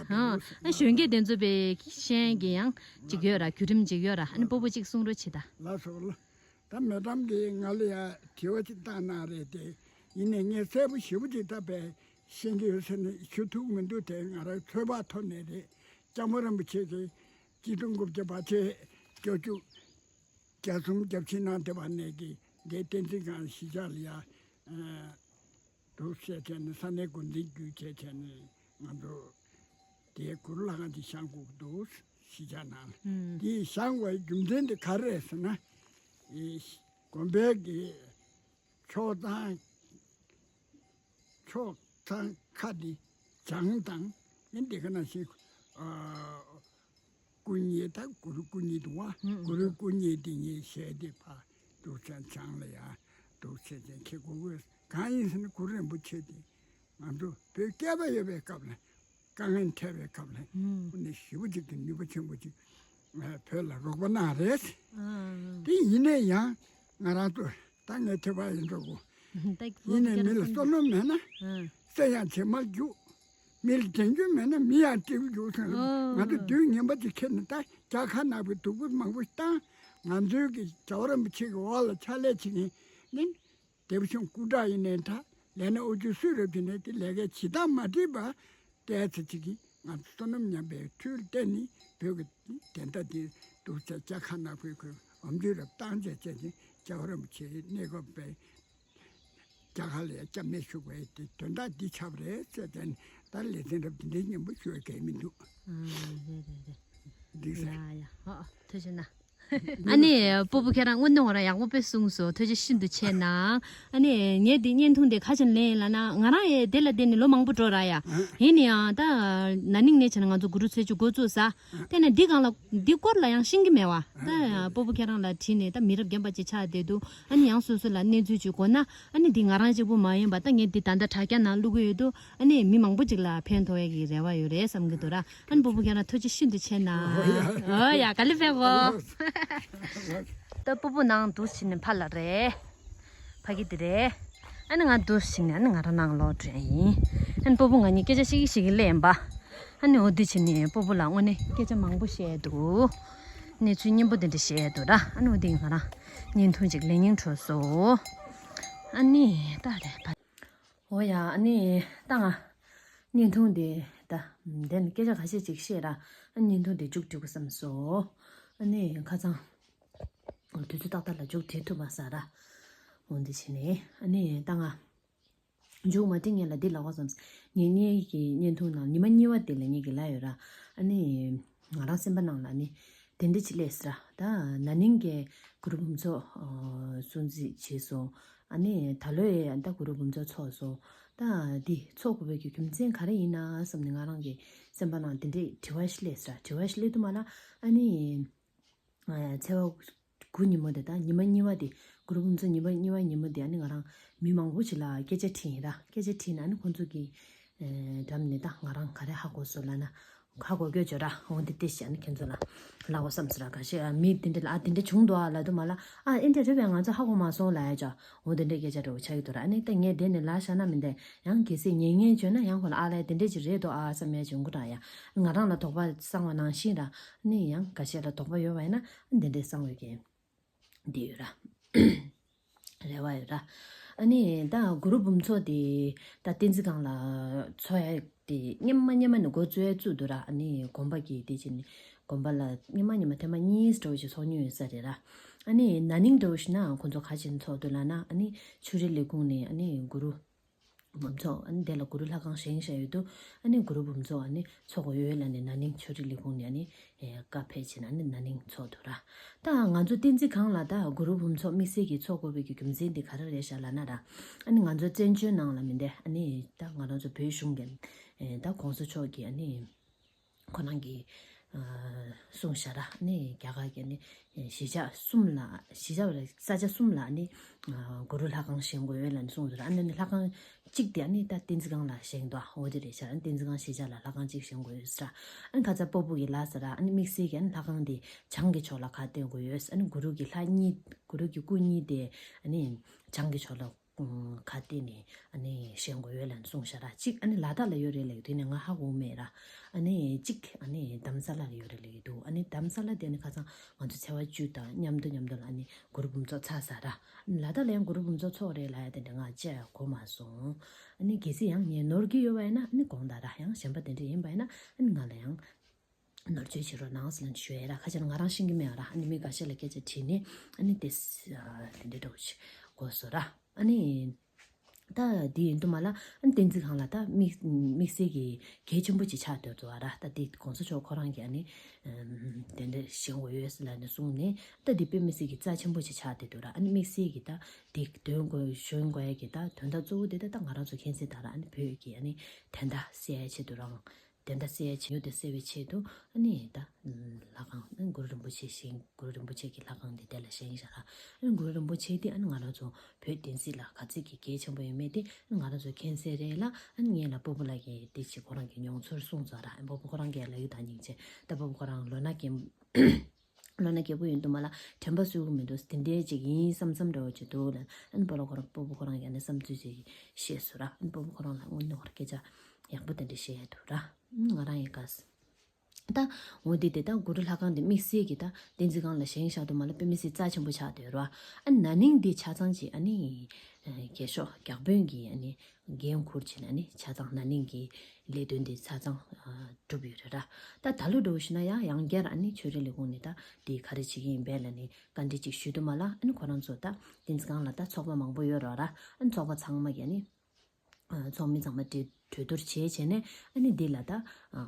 ཨ་གཞོན་སྐྱེས་དེ་ཚོ་པའི་ཤེས་ཡ་གི་ཡང་ཅིག་ཡོད་ར། བརྒྱུད་རིམ་ཅིག་ཡོད་ར། ཨ་ནི་སྤོ་བོ་ཅིག་གསུང་རོགས་བྱེད་ད། ལགས་སོ་ལགས། ད་མེ་ཏམ་གིས་ང་ལ་ཡ་དྲི་བ་ཅིག་བཏང་གནང་རེད་དེ། ཡིན་ནའི་ངས་གསལ་པོ་ཞེ་པོ་ཅིག་ད་པའི་ཤེས་ཀྱི་ཡོད་ཟེར་ནས་ཞུ་ཐུབ་མི་འདུག་དེ་ང་རང་ཚོད་དཔག་ཐོག་ནས་རེད། ལྕམ་མོ་རིན་པོ་ཆེ་གིས་གཅིག་སྟོང་དགུ་བརྒྱ་བར་ཆད་བཅུ་བཅུ། བརྒྱ་གསུམ་བརྒྱ་བཞི་གནང་བསྡད་པ་ནས་ཀྱི་འདས་བསྟན་འཛིན་སྒང་གཞིས་ཆགས་ལ་ཡ་འདུག་བཤད་བྱས་ནས་ས་གནས་འགོ་འཛིན་བརྒྱུད་བྱས་བྱས་ནས་ང་ཚོ་དེའི་གུ་རུ་ལྷ་ཁང་དེ་བཞེངས་དགོས་ཀྱི་འདུག་གཞིས་ཆགས་ནང་ལ། ཨུམ། དེ་བཞེངས་པའི་རྒྱུ་མཚན་དེ་ག་རེ་རེད་ཟེར་ན། ཨེ། དགོན་པའི་གི་ཕྱོགས་གཙང་། ཕྱོགས་གཙང་ཁ་འདི་བྱང་དང་། ཨེ་འདི་ག་ནང་བཞིན། ཨ། སྐུ་བརྙན་དང་གུ་རུ་སྐུ་བརྙན་འདུག་བ། ཨུ་ཨུ། གུ་རུ་སྐུ་བརྙན་འདི་གཉིས་ཞལ་འདི་ཕར་འདུག་བྱས་བྱང་ལ་ཡ་འདུག་བྱས་བྱས་འཁྱེར་དགོས་དགོས། གང་ཡིན་ཟེར་ན་གུ་རུ་རིན་པོ་ཆེ་འདི་ང་ཚོ་བོད་སྐད་པ་ཡོད་པའི་སྐབས་ལ། དཀའ་ངལ་འཕྲད་པའི་སྐབས་ལ། ཨུ། ཨ་ནི་ཞེ་པོ་ཅིག་གི་ནུས་པ་ཆེན་པོ་ཅིག་བོད་ལ་རོགས་པ་གནང་རེད། ཨུ། དེ་ཡིན་ནའི་ཡང་ང་རང་ཚོ་ད་ངའི་ཐོས་པ་ཡིན་འགྲོ་གོ། ད་ཡིན་ནའི་མི་ལ་བསོད་ནམས་མེད་ན། ཨུ། བསད་ཡང་བྱེ་མར་རྒྱུག་མི་ལ་དྲན་རྒྱུ་མེད་ན་མི་ཡང་སྐྱིད་པོ་རྒྱུག་སོང་། ཨོ། ང་ཚོ་དུས་ངན་པ་ཅིག་ཁྱེར་ནས་ད་རྒྱ་ཁ་ནག་པོའི་སྡུག་པོ་མང་པོ་བཏང་། ང་ཚོའི་གི་རྒྱལ་བ་རིན་པོ་ཆེ་གི་འོག་ལ་ཕྱག་ལས་བྱེད་མཁན་ནི། སྡེ་པ་ཆུང་སྐུ་དྲག་ཡིན་ནའི་འདྲ། ལས་སྣེ་ཨུ་ཆོས་སུ་རབ་ཀྱི་ནས་དེ་ལས་ཀའི་བྱེད་སྟངས་མ་འགྲིག་པ། བལྟས་ཚེ་ཅིག་གིས་ང་ཚོ་བསོད་ནམས་ཉམས་པའི་འཕྲུལ་བརྟེན་ནས་བོད་ཀྱི་བདེན་མཐའ་དེ་སྡུག་ཚ་རྒྱ་ཁ་ནག་པོའི་ཁོས་ཨམ་ཅོག་རབ་བཏང་བྱས་བྱས་ནས་རྒྱལ་བ་རིན་པོ་ཆེའི་གནས་སྐབས་པའི་རྒྱ་གར་ལ་སྐྱབས་གནས་ཞུ་དགོས་ཏེ་དོན་དག་འདི་ཆགས་པ་རེད་ཟེར་ཏེ། ད་ལེ་ཚན་རབ་འདི་འདྲའི་སྙན་པོ་ཞུ་བའི་གལ་མི་འདུག་ཨ་རེད་རེད་རེད། འགྲིག་ཟེར། ཡ་ཡ་ཧོ། ཐུགས་རྗེ་གནང་། ཨ་ནི་སྤོ་བོ་ཁྱེད་རང་དངོས་གནས་ཁོ་རང་ཡག་པོ་དཔེ་གསུངས་སོང་། ཐུགས་རྗེ་ཤིན་ཏུ་ཆེ་གནང་། ཨ་ནི་ངས་འདི་བརྙན་ཐུང་དེ་ག་ཅན་ལེན་ལ་ན་ང་རང་ཡས་དེ་ལ་བརྟེན་ནས་ལོ་མང་པོ་འགྲོ་ར་ཡ། ཡིན་ནའང་ད་ན་ནིང་ནས་བྱས་ན་ང་ཚོ་གུ་རུ་ཚེས་བཅུ་འགོ་བཙུགས་ས། དེ་ནས་འདི་སྒང་ལ་འདི་སྐོར་ལ་ཡང་ཤེས་ཀྱི་མེད་བ། ད་སྤོ་བོ་ཁྱེད་རང་ལ་དྲིས་ནས་ད་མི་རབས་རྒན་པ་ཅིག་ཆགས་བསྡད་འདུག་ཨ་ནི་ཡང་སོ་སོ་ལ་གནས་ཚུལ་ཅིག་གོ་ན། ཨ་ནི་འདི་ང་རང་གཅིག་པུ་མ་ཡིན་པ་ད་ངས་འདི་ད་ལྟ་དྲ་རྒྱ་ནང་བླུག་གི་ཡོད་དུས། ཨ་ནི་མི་མང་པོ་ཅིག་ལ་ཕན་ཐོགས་ཡས་ཀྱི་རེ་བ་ཡོད་རེད་བསམ་གྱི་འདུག་ར། ཨ་ནི་སྤོ་བོ་ཁྱེད་རང་ཐུགས་རྗེ་ཤིན་ཏུ་ཆེ་གནང་། ཨོ་ཡ། ཨོ་ཡ། ག་ལེ་ཕེབས་གོ། ད་སྤོ་བོ་ནང་འདུག་ཕྱིན་ནས་ཕ་ལ་རེད། ཕ་གི་དེ་རེད། ཨ་ནི་ང་འདུག་ཕྱིན་ནས་ཨ་ནི་ང་རང་ནང་ལོག་འགྲོ་ཡ་ཡིན། ཨ་ནི་སྤོ་བོ་ང་གཉིས་སྐད་ཆ་བཤད་ཀྱི་བཤད་ཀྱི་སླེབས་ཡིན་པ། ཨ་ནི་འོ་འདི་ཕྱིན་ནས་སྤོ་བོ་ལ་དངོས་གནས་སྐད་ཆ་མང་པོ་བཤད་འདུག་གནས་ཚུལ་སྙན་པོ་དེ་འདྲ་བཤད་འདུག་ར། ཨ་ནི་འོ་འདི་ང་རང་བརྙན་ཐུང་ཅིག་ལེན་སྙིང་བྲོ་སོང་། ཨ་ནི་ད་རེད་ཕ། འོ་ཡ། ཨ་ནི་ད་ང་བརྙན་ཐུང་དེ་ད་འདི་ནས་སྐད་ཆ་ཁ་ཤས་ཅིག་བཤད་ར། ཨ་ནི་བརྙན་ཐུང་དེ་མཇུག་སྒྲིལ་དགོས་བསམ་སོང་། ཨ་ནི་ཁ་སང་དུས་ཚོད་ཏག་ཏག་ལ་མཇུག་སྒྲིལ་ཐུབ་མ་སོང་ར། འོ་འདི་བྱས་ནས་ཨ་ནི་ད་ང་མཇུག་མ་སྒྲིལ་སྔོན་ལ་འདི་ལབ་དགོས་བསམ། ངས་ངེད་ཀྱི་བརྙན་ཐུང་ནང་ཉི་མ་གཉིས་པ་དེ་ལ་ངེད་ཀྱིས་ལབ་ཡོད་ར། ཨ་ནི་ང་རང་སེམས་པ་ནང་ལ་ནི་དེ་འདྲ་ཅིག་སླེབས་སོང་ར། ད་ན་ནིང་གི་གུ་རུ་འབུམ་ཚོགས་སྲུང་བརྩི་བྱས་སོང་། ཨ་ནི་ད་ལོ་ཡང་ད་གུ་རུ་འབུམ་ཚོགས་ཚོགས་སོང་། ད་འདི་ཚོགས་དགོས་པའི་གི་རྒྱུ་མཚན་ག་རེ་ཡིན་ན་བསམ་ནས་ང་རང་གི་སེམས་པ་ནང་དེ་འདྲའི་དྲི་བ་ཞིག་སླེབས་སོང་ར། དྲི་བ་ཞིག་སླེབས་དུས་མ་ལ་ཨ་ནི། ཚེས་པ་དགུ་ཉིན་མོ་དེ་དང་ཉི་མ་གཉིས་པ་དེ། གུ་རུ་འབུམ་ཚོགས་ཉི་མ་གཉིས་པ་ཉིན་མོ་དེ་ཨ་ནི་ང་རང་མི་མང་པོ་ཅིག་ལ་སྐད་ཆ་དྲིས་ཡིན་ར། སྐད་ཆ་དྲིས་ན་ཨ་ནི་ཁོང་ཚོ་གི་འགྲམ་ནས་ད་ང་རང་ག་རེ་ཧ་གོ་སོང་ལབ་ན། ཧ་གོ་གི་ཡོད་ཅོ་ར། འོ་འདི་དེ་བཤད་ནི་ཁྱེད་ཚོ་ལ་ལབ་དགོས་བསམ་སོང་ར། ཁ་ཤས་ཨ་མི་དེ་འདྲ་ལ་ཨ་དེ་འདྲ་བྱུང་འདུག་ཨ་ལབ་དུས་མ་ལ་ཨ་ཨེ་འདྲ་རེད་པས་ང་ཚོ་ཧ་གོ་མ་སོང་ལབ་ཡ་ཅོ། འོ་དེ་འདྲ་སྐད་ཆ་འདྲ་བོ་ཆགས་ཀྱི་འདུག་ར། ཨ་ནི་ད་ངས་དེ་ནས་ལབ་བཞག་ན་མི་འདྲ། ཡང་གལ་སྲིད་ཉན་མཁན་བྱུང་ན་ཡང་ཁོ་ལ་ཨ་ལས་དེ་འདྲ་ཅིག་རེད་འདུག་ཨ་བསམ་ཡ་བྱུང་གི་ར། ཡ་ང་རང་ལ་དོགས་པ་སངས་པ་ནང་བཞིན་ར། ཨ་ནི་ཡང་ཁ་ཤས་ལ་དོགས་པ་ཡོད་པ་ཡིན་ན་ཨ་དེ་འདྲ་སངས་འོས་ཀྱི་འདི་ཡོད་ར། རེ་བ་ཡོད་ར། ཨ་ནི་ད་གུ་རུ་འབུམ་ཚོགས་དེ་ད་བསྟན་འཛིན་སྒང་ལ་ཚོགས་ཡ་དེ་སྔོན་མ་སྔོན་མ་ནས་འགོ་བཙུགས་ཡ་བཙུགས་འདུག་ར། ཨ་ནི་དགོན་པ་གི་དེ་བྱས་ནས་དགོན་པ་ལ་སྔོན་མ་སྔོན་མ་ཐེངས་མ་གཉིས་འདྲ་བོ་ཞིག་ཚོགས་མྱོང་ཡོད་ས་རེད་ར། ཨ་ནི་ན་ནིང་འདྲ་བོ་ཞིག་ན་ཁོང་ཚོ་ག་རེ་བྱས་ནས་ཚོགས་འདུག་ལབ་ན། ཨ་ནི་ཆོས་རིག་ལས་ཁུངས་ནས་ཨ་ནི་གུ་རུ་འབུམ་ཚོགས་ཨ་ནི་དེ་ལ་གུ་རུ་ལྷ་ཁང་བཞེངས་བཞག་ཡོད་དུས། ཨ་ནི་གུ་རུ་འབུམ་ཚོགས་ཨ་ནི་ཚོགས་དགོས་ཡོད་ལབ་ནས་ན་ནིང་ཆོས་རིག་ལས་ཁུངས་ནས་ཨ་ནི་ཨེ་བཀའ་ཕེབས་བྱས་ནས་ཨ་ནི་ན་ནིང་ཚོགས་འདུག་ར། ད་ང་ཚོ་བསྟན་འཛིན་སྒང་ལ་ད་གུ་རུ་འབུམ་ཚོགས་དམིགས་བསལ་གྱིས་ཚོགས་དགོས་པའི་གི་རྒྱུ་མཚན་དེ་ག་རེ་རེད་ཤག་ལབ་ན་ར། ཨ་ནི་ང་ཚོ་བཙན་བྱོལ་ནང་ལ་མི་འདི་ཨ་ནི་ད་ང་རང་ཚོ་བོད་གཞུང་གི་ཨེ་ད་གོང་ས་མཆོག་གིས་ཨ་ནི་ཁོ་རང་གིས་ཨ་གསུངས་ཤག་ར། ཨ་ནི་རྒྱ་གར་གྱི་ཨ་ནི་གཞིས་ཆགས་གསུམ་ལ་གཞིས་ཆགས་ས་ཆ་གསུམ་ལ་ཨ་ནི་ཨ་གུ་རུ་ལྷ་ཁང་བཞེངས་དགོས་ཡོད་ལབ་ནས་གསུངས་འདུག་ར། ཨ་ནི་ལྷ་ཁང་གཅིག་དེ་ཨ་ནི་ད་བསྟན་འཛིན་སྒང་ལ་བཞེངས་འདུག་འོ་དེ་རེད་ཤག་ཨ་ནི་བསྟན་འཛིན་སྒང་གཞིས་ཆགས་ལ་ལྷ་ཁང་གཅིག་བཞེངས་དགོས་ཡོད་ཟེར་ར། ཨ་ནི་ཁ་ཚ་སྤོ་བོ་གིས་ལབ་ཟེར་ར། ཨ་ནི་དམིགས་བསལ་གྱི་ཨ་ནི་ལྷ་ཁང་དེ་བྱང་གི་ཕྱོགས་ལ་ཁ་གཏད་དགོས་ཡོད། ཨ་ནི་གུ་རུ་གི་ལྷ་གཉིས་གུ་རུ་གི་སྐུ་གཉིས་དེ་ཨ་ནི་བྱང་གི་ཕྱོགས་ལ་ཁ་གཏད་ནས་ཨ་ནི་བཞེངས་དགོས་ཡོད་ལབ་གསུངས་ཤག་ར། གཅིག་ཨ་ནི་ལ་དྭགས་ལ་ཡོད་རེད་ལབ་དུས་ནས་ང་ཧ་གོ་མེད་ར། ཨ་ནི་གཅིག་ཨ་ནི་དྷ་རམ་ས་ལ་ལ་ཡོད་རེད་ལབ་ཀྱི་འདུག་ཨ་ནི་དྷ་རམ་ས་ལ་དེ་ནི་ཁ་སང་ང་ཚོ་ཚེས་པ་བཅུ་དང་མཉམ་དུ་མཉམ་དུ་ལ་ཨ་ནི་གུ་རུ་འབུམ་ཚོགས་ཚར་ས་ར། ཨ་ནི་ལ་དྭགས་ལ་ཡང་གུ་རུ་འབུམ་ཚོགས་ཚོགས་རེད་ལབ་ཡ་དེ་འདྲ་ང་ཅིག་གོ་མ་སོང་། ཨ་ནི་གལ་སྲིད་ཡང་ངས་ནོར་གྱི་ཡོད་པ་ཡིན་ན་ཨ་ནི་དགོངས་དག་ར། ཡང་གཞན་པ་དེ་འདྲ་ཡིན་པ་ཡིན་ན་ཨ་ནི་ང་ལ་ཡང་ནོར་བཅོས་བྱེད་རོགས་གནང་ཟེར་ལབ་ཞུ་ཡ་ར། ཁ་ཅིག་ང་རང་ཤེས་ཀྱི་མེད་ར། ཨ་ནི་མི་འགའ་ཤས་ལ་སྐད་ཆ་དྲིས་ནས་ཨ་ནི་དེ་དེ་འདྲ་འདྲ་བོ་ཞིག་གོ་སོང་ར། ཨ་ནི་ད་དེ་ཡིན་དུས་མ་ལ་ཨ་ནི་བསྟན་འཛིན་སྒང་ལ་ད་དམིགས་དམིགས་བསལ་གྱི་གལ་ཆེན་པོ་ཅིག་ཆགས་སྡོད་འདུག་ར། ད་དེ་གོང་ས་མཆོག་ཁོ་རང་གིས་ཨ་ནི་དེ་འདྲ་བཞེངས་དགོས་ཡོད་ཟེར་ལབ་ནས་གསུངས་ནས་ད་དེ་དཔེ་མི་སྲིད་ཀྱི་རྩ་ཆེན་པོ་ཅིག་ཆགས་བསྡད་འདུག་ར། ཨ་ནི་དམིགས་བསལ་གྱི་ད་དེ་འདོན་དགོས་གཞོན་དགོས་ཡ་གི་ད་དོན་དག་གཙོ་བོ་དེ་ད་ད་ང་རང་ཚོ་མཁྱེན་གསལ་ལྟར་ཨ་ནི་བོད་ཀྱི་ཨ་ནི་བདེན་མཐའ་གསལ་ཡ་ཆེད་དུ་རང་། དེ་འདྲ་སེལ་བྱེད་ཡུལ་དེ་སེལ་བའི་ཆེད་དུ་ཨ་ནི་ད་ལྷ་ཁང་ཨ་གུ་རུ་རིན་པོ་ཆེ་བཞེངས། གུ་རུ་རིན་པོ་ཆེ་གི་ལྷ་ཁང་དེ་དེ་ལ་བཞེངས་བཞག་ར། ཨ་གུ་རུ་རིན་པོ་ཆེ་དེ་ཨ་ནི་ང་རང་ཚོ་བོད་བསྟན་སྲིད་ལ་ག་ཚོད་ཀྱི་གལ་ཆེན་པོ་ཡོད་མེད་དེ་ཨ་ནི་ང་རང་ཚོ་མཁྱེན་གསལ་རེད་ལ། ཨ་ནི་ངས་ལ་སྤོ་བོ་ལགས་ཀྱིས་དེ་ཅིག་ཁོ་རང་གི་མྱོང་ཚོར་གསུངས་ཚར་ར། ཨ་སྤོ་བོ་ཁོ་རང་གིས་ལ་ཡུལ་དང་སྙིང་རྗེ་ད་སྤོ་བོ་ཁོ་རང་ལོ་ན་རྒན་ལོ་ན་རྒས་པོ་ཡིན་དུས་མ་ལ་དྲན་པ་གསོས་ཀྱི་མི་འདུག་དེ་འདྲའི་ཅིག་ཡིན་བསམ་བསམ་འདྲ་བོ་ཅིག་འདུག་ལ། ཨ་ནི་སྤོ་ལོ་ཁོ་རང་སྤོ་བོ་ཁོ་རང་གིས་ཨ་ནི་བསམ་ཚུལ་ཅིག་བཤད་སོང་ར། ཨ་ནི་སྤོ་བོ་ཁོ་རང་ལ་དངོས་གནས་ཧོར་སྐད་ཆ་ཡག་པོ་དེ་འདྲ་བཤད་ཡ་འདུག་ར། ཨ་ནི་ང་རང་ཡི་ག་ད་འོ་དེ་དེ་ད་གུ་རུ་ལྷ་ཁང་དེ་དམིགས་བསལ་གྱི་ད་བསྟན་འཛིན་སྒང་ལ་བཞེངས་བཞག་དུས་མ་ལ་དཔེ་མི་སྲིད་རྩ་ཆེན་པོ་ཆགས་སྡོད་ར། ཨ་ནི་ན་ནིང་དེ་ཆ་ཚང་ཅིག་ཨ་ནི་རྒྱལ་མཆོག་བརྒྱ་དཔོན་གྱིས་ཨ་ནི་འགན་འཁུར་བྱས་ནས་ནི་ཆ་ཚང་ན་ནིང་གི་ལས་དོན་དེ་ཆ་ཚང་ཨ་གྲུབ་ཡོད་རེད་ར། ད་ད་ལོ་འགྲོ་བཞིན་ན་ཡང་ཡང་བསྐྱར་ཨ་ནི་ཆོས་རིག་ལས་ཁུངས་ནས་ད་དེ་ག་རེ་བྱེད་ཀྱི་ཡིན་པས་ལ་ནི་བཀའ་འདྲི་ཅིག་ཞུས་དུས་མ་ལ་ཨ་ནི་ཁོ་རང་ཚོ་ད་དེ་ཚོ་སྒང་ལ་ད་ཚོགས་པ་མང་པོ་ཡོད་རེད་ར། ཨ་ནི་ཚོགས་པ་ཚང་མ་གི་ཨ་ནི་ཚོགས་མི་ཚང་མ་གྲོས་གྲོས་བསྡུར་བྱས་བྱས་ནས་ཨ་ནི་འདི་ལ་ད་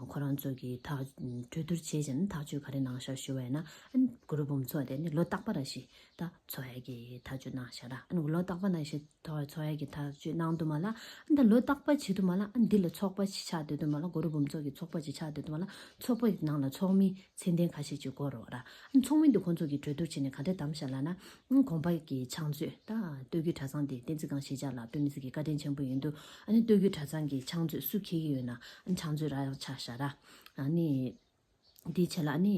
ཁོ་རང་ཚོ་གི་ཐག་གྲོས་བསྡུར་བྱས་བྱས་ནས་ཐག་གཅོད་ག་རེ་གནང་ཤག་ཞུ་བ་ཡིན་ན་ཨ་ནི་གུ་རུ་འབུམ་ཚོགས་དེ་ནི་ལོ་རྟག་པ་ར་ཞིག་ད་ཚོགས་ཡ་གི་ཐག་གཅོད་གནང་ཤག་ར། ཨ་ནི་ལོ་རྟག་པ་ནང་བཞིན། ཐོག་ཚོགས་ཡ་གི་ཐག་གཅོད་གནང་དུ་མ་ལ། ཨ་ད་ལོ་རྟག་པ་བྱེད་དུ་མ་ལ། ཨ་འདི་ལ་ཚོགས་པ་ཞིག་ཆགས་བསྡད་དུ་མ་ལ། གུ་རུ་འབུམ་ཚོགས་ཀྱི་ཚོགས་པ་ཞིག་ཆགས་བསྡད་དུ་མ་ལ། ཚོགས་པ་ཡི་ནང་ལ་ཚོགས་མི་ཚད་ལྡན་ཁ་ཤས་ཅིག་དགོས་རེད་བ་ར། ཨ་ཚོགས་མི་འདི་ཁོང་ཚོ་གིས་གྲོས་བསྡུར་བྱས་ནས་ག་འདྲ་བདམས་ཤག་ལབ་ན། ཨ་དགོན་པ་གི་ཕྱག་མཛོད་ད་སྟོད་རྒྱུད་གྲྭ་ཚང་དེ་བསྟན་འཛིན་སྒང་གཞིས་ཆགས་ལ་དཔེ་མི་སྲིད་ཀྱི་བཀའ་དྲིན་ཆེན་པོ་ཡིན་འདུག་ཨ་ནི་སྟོད་རྒྱུད་གྲྭ་ཚང་གི་ཕྱག་མཛོད་སུ་འཁྱེར་གྱི་ཡོད་ན་ཨ་ཕྱག་མཛོད་རག་ཡག་ཆགས་ཤག་ར། ཨ་ནི། དེའི་ཆེད་ལ་ཨ་ནི་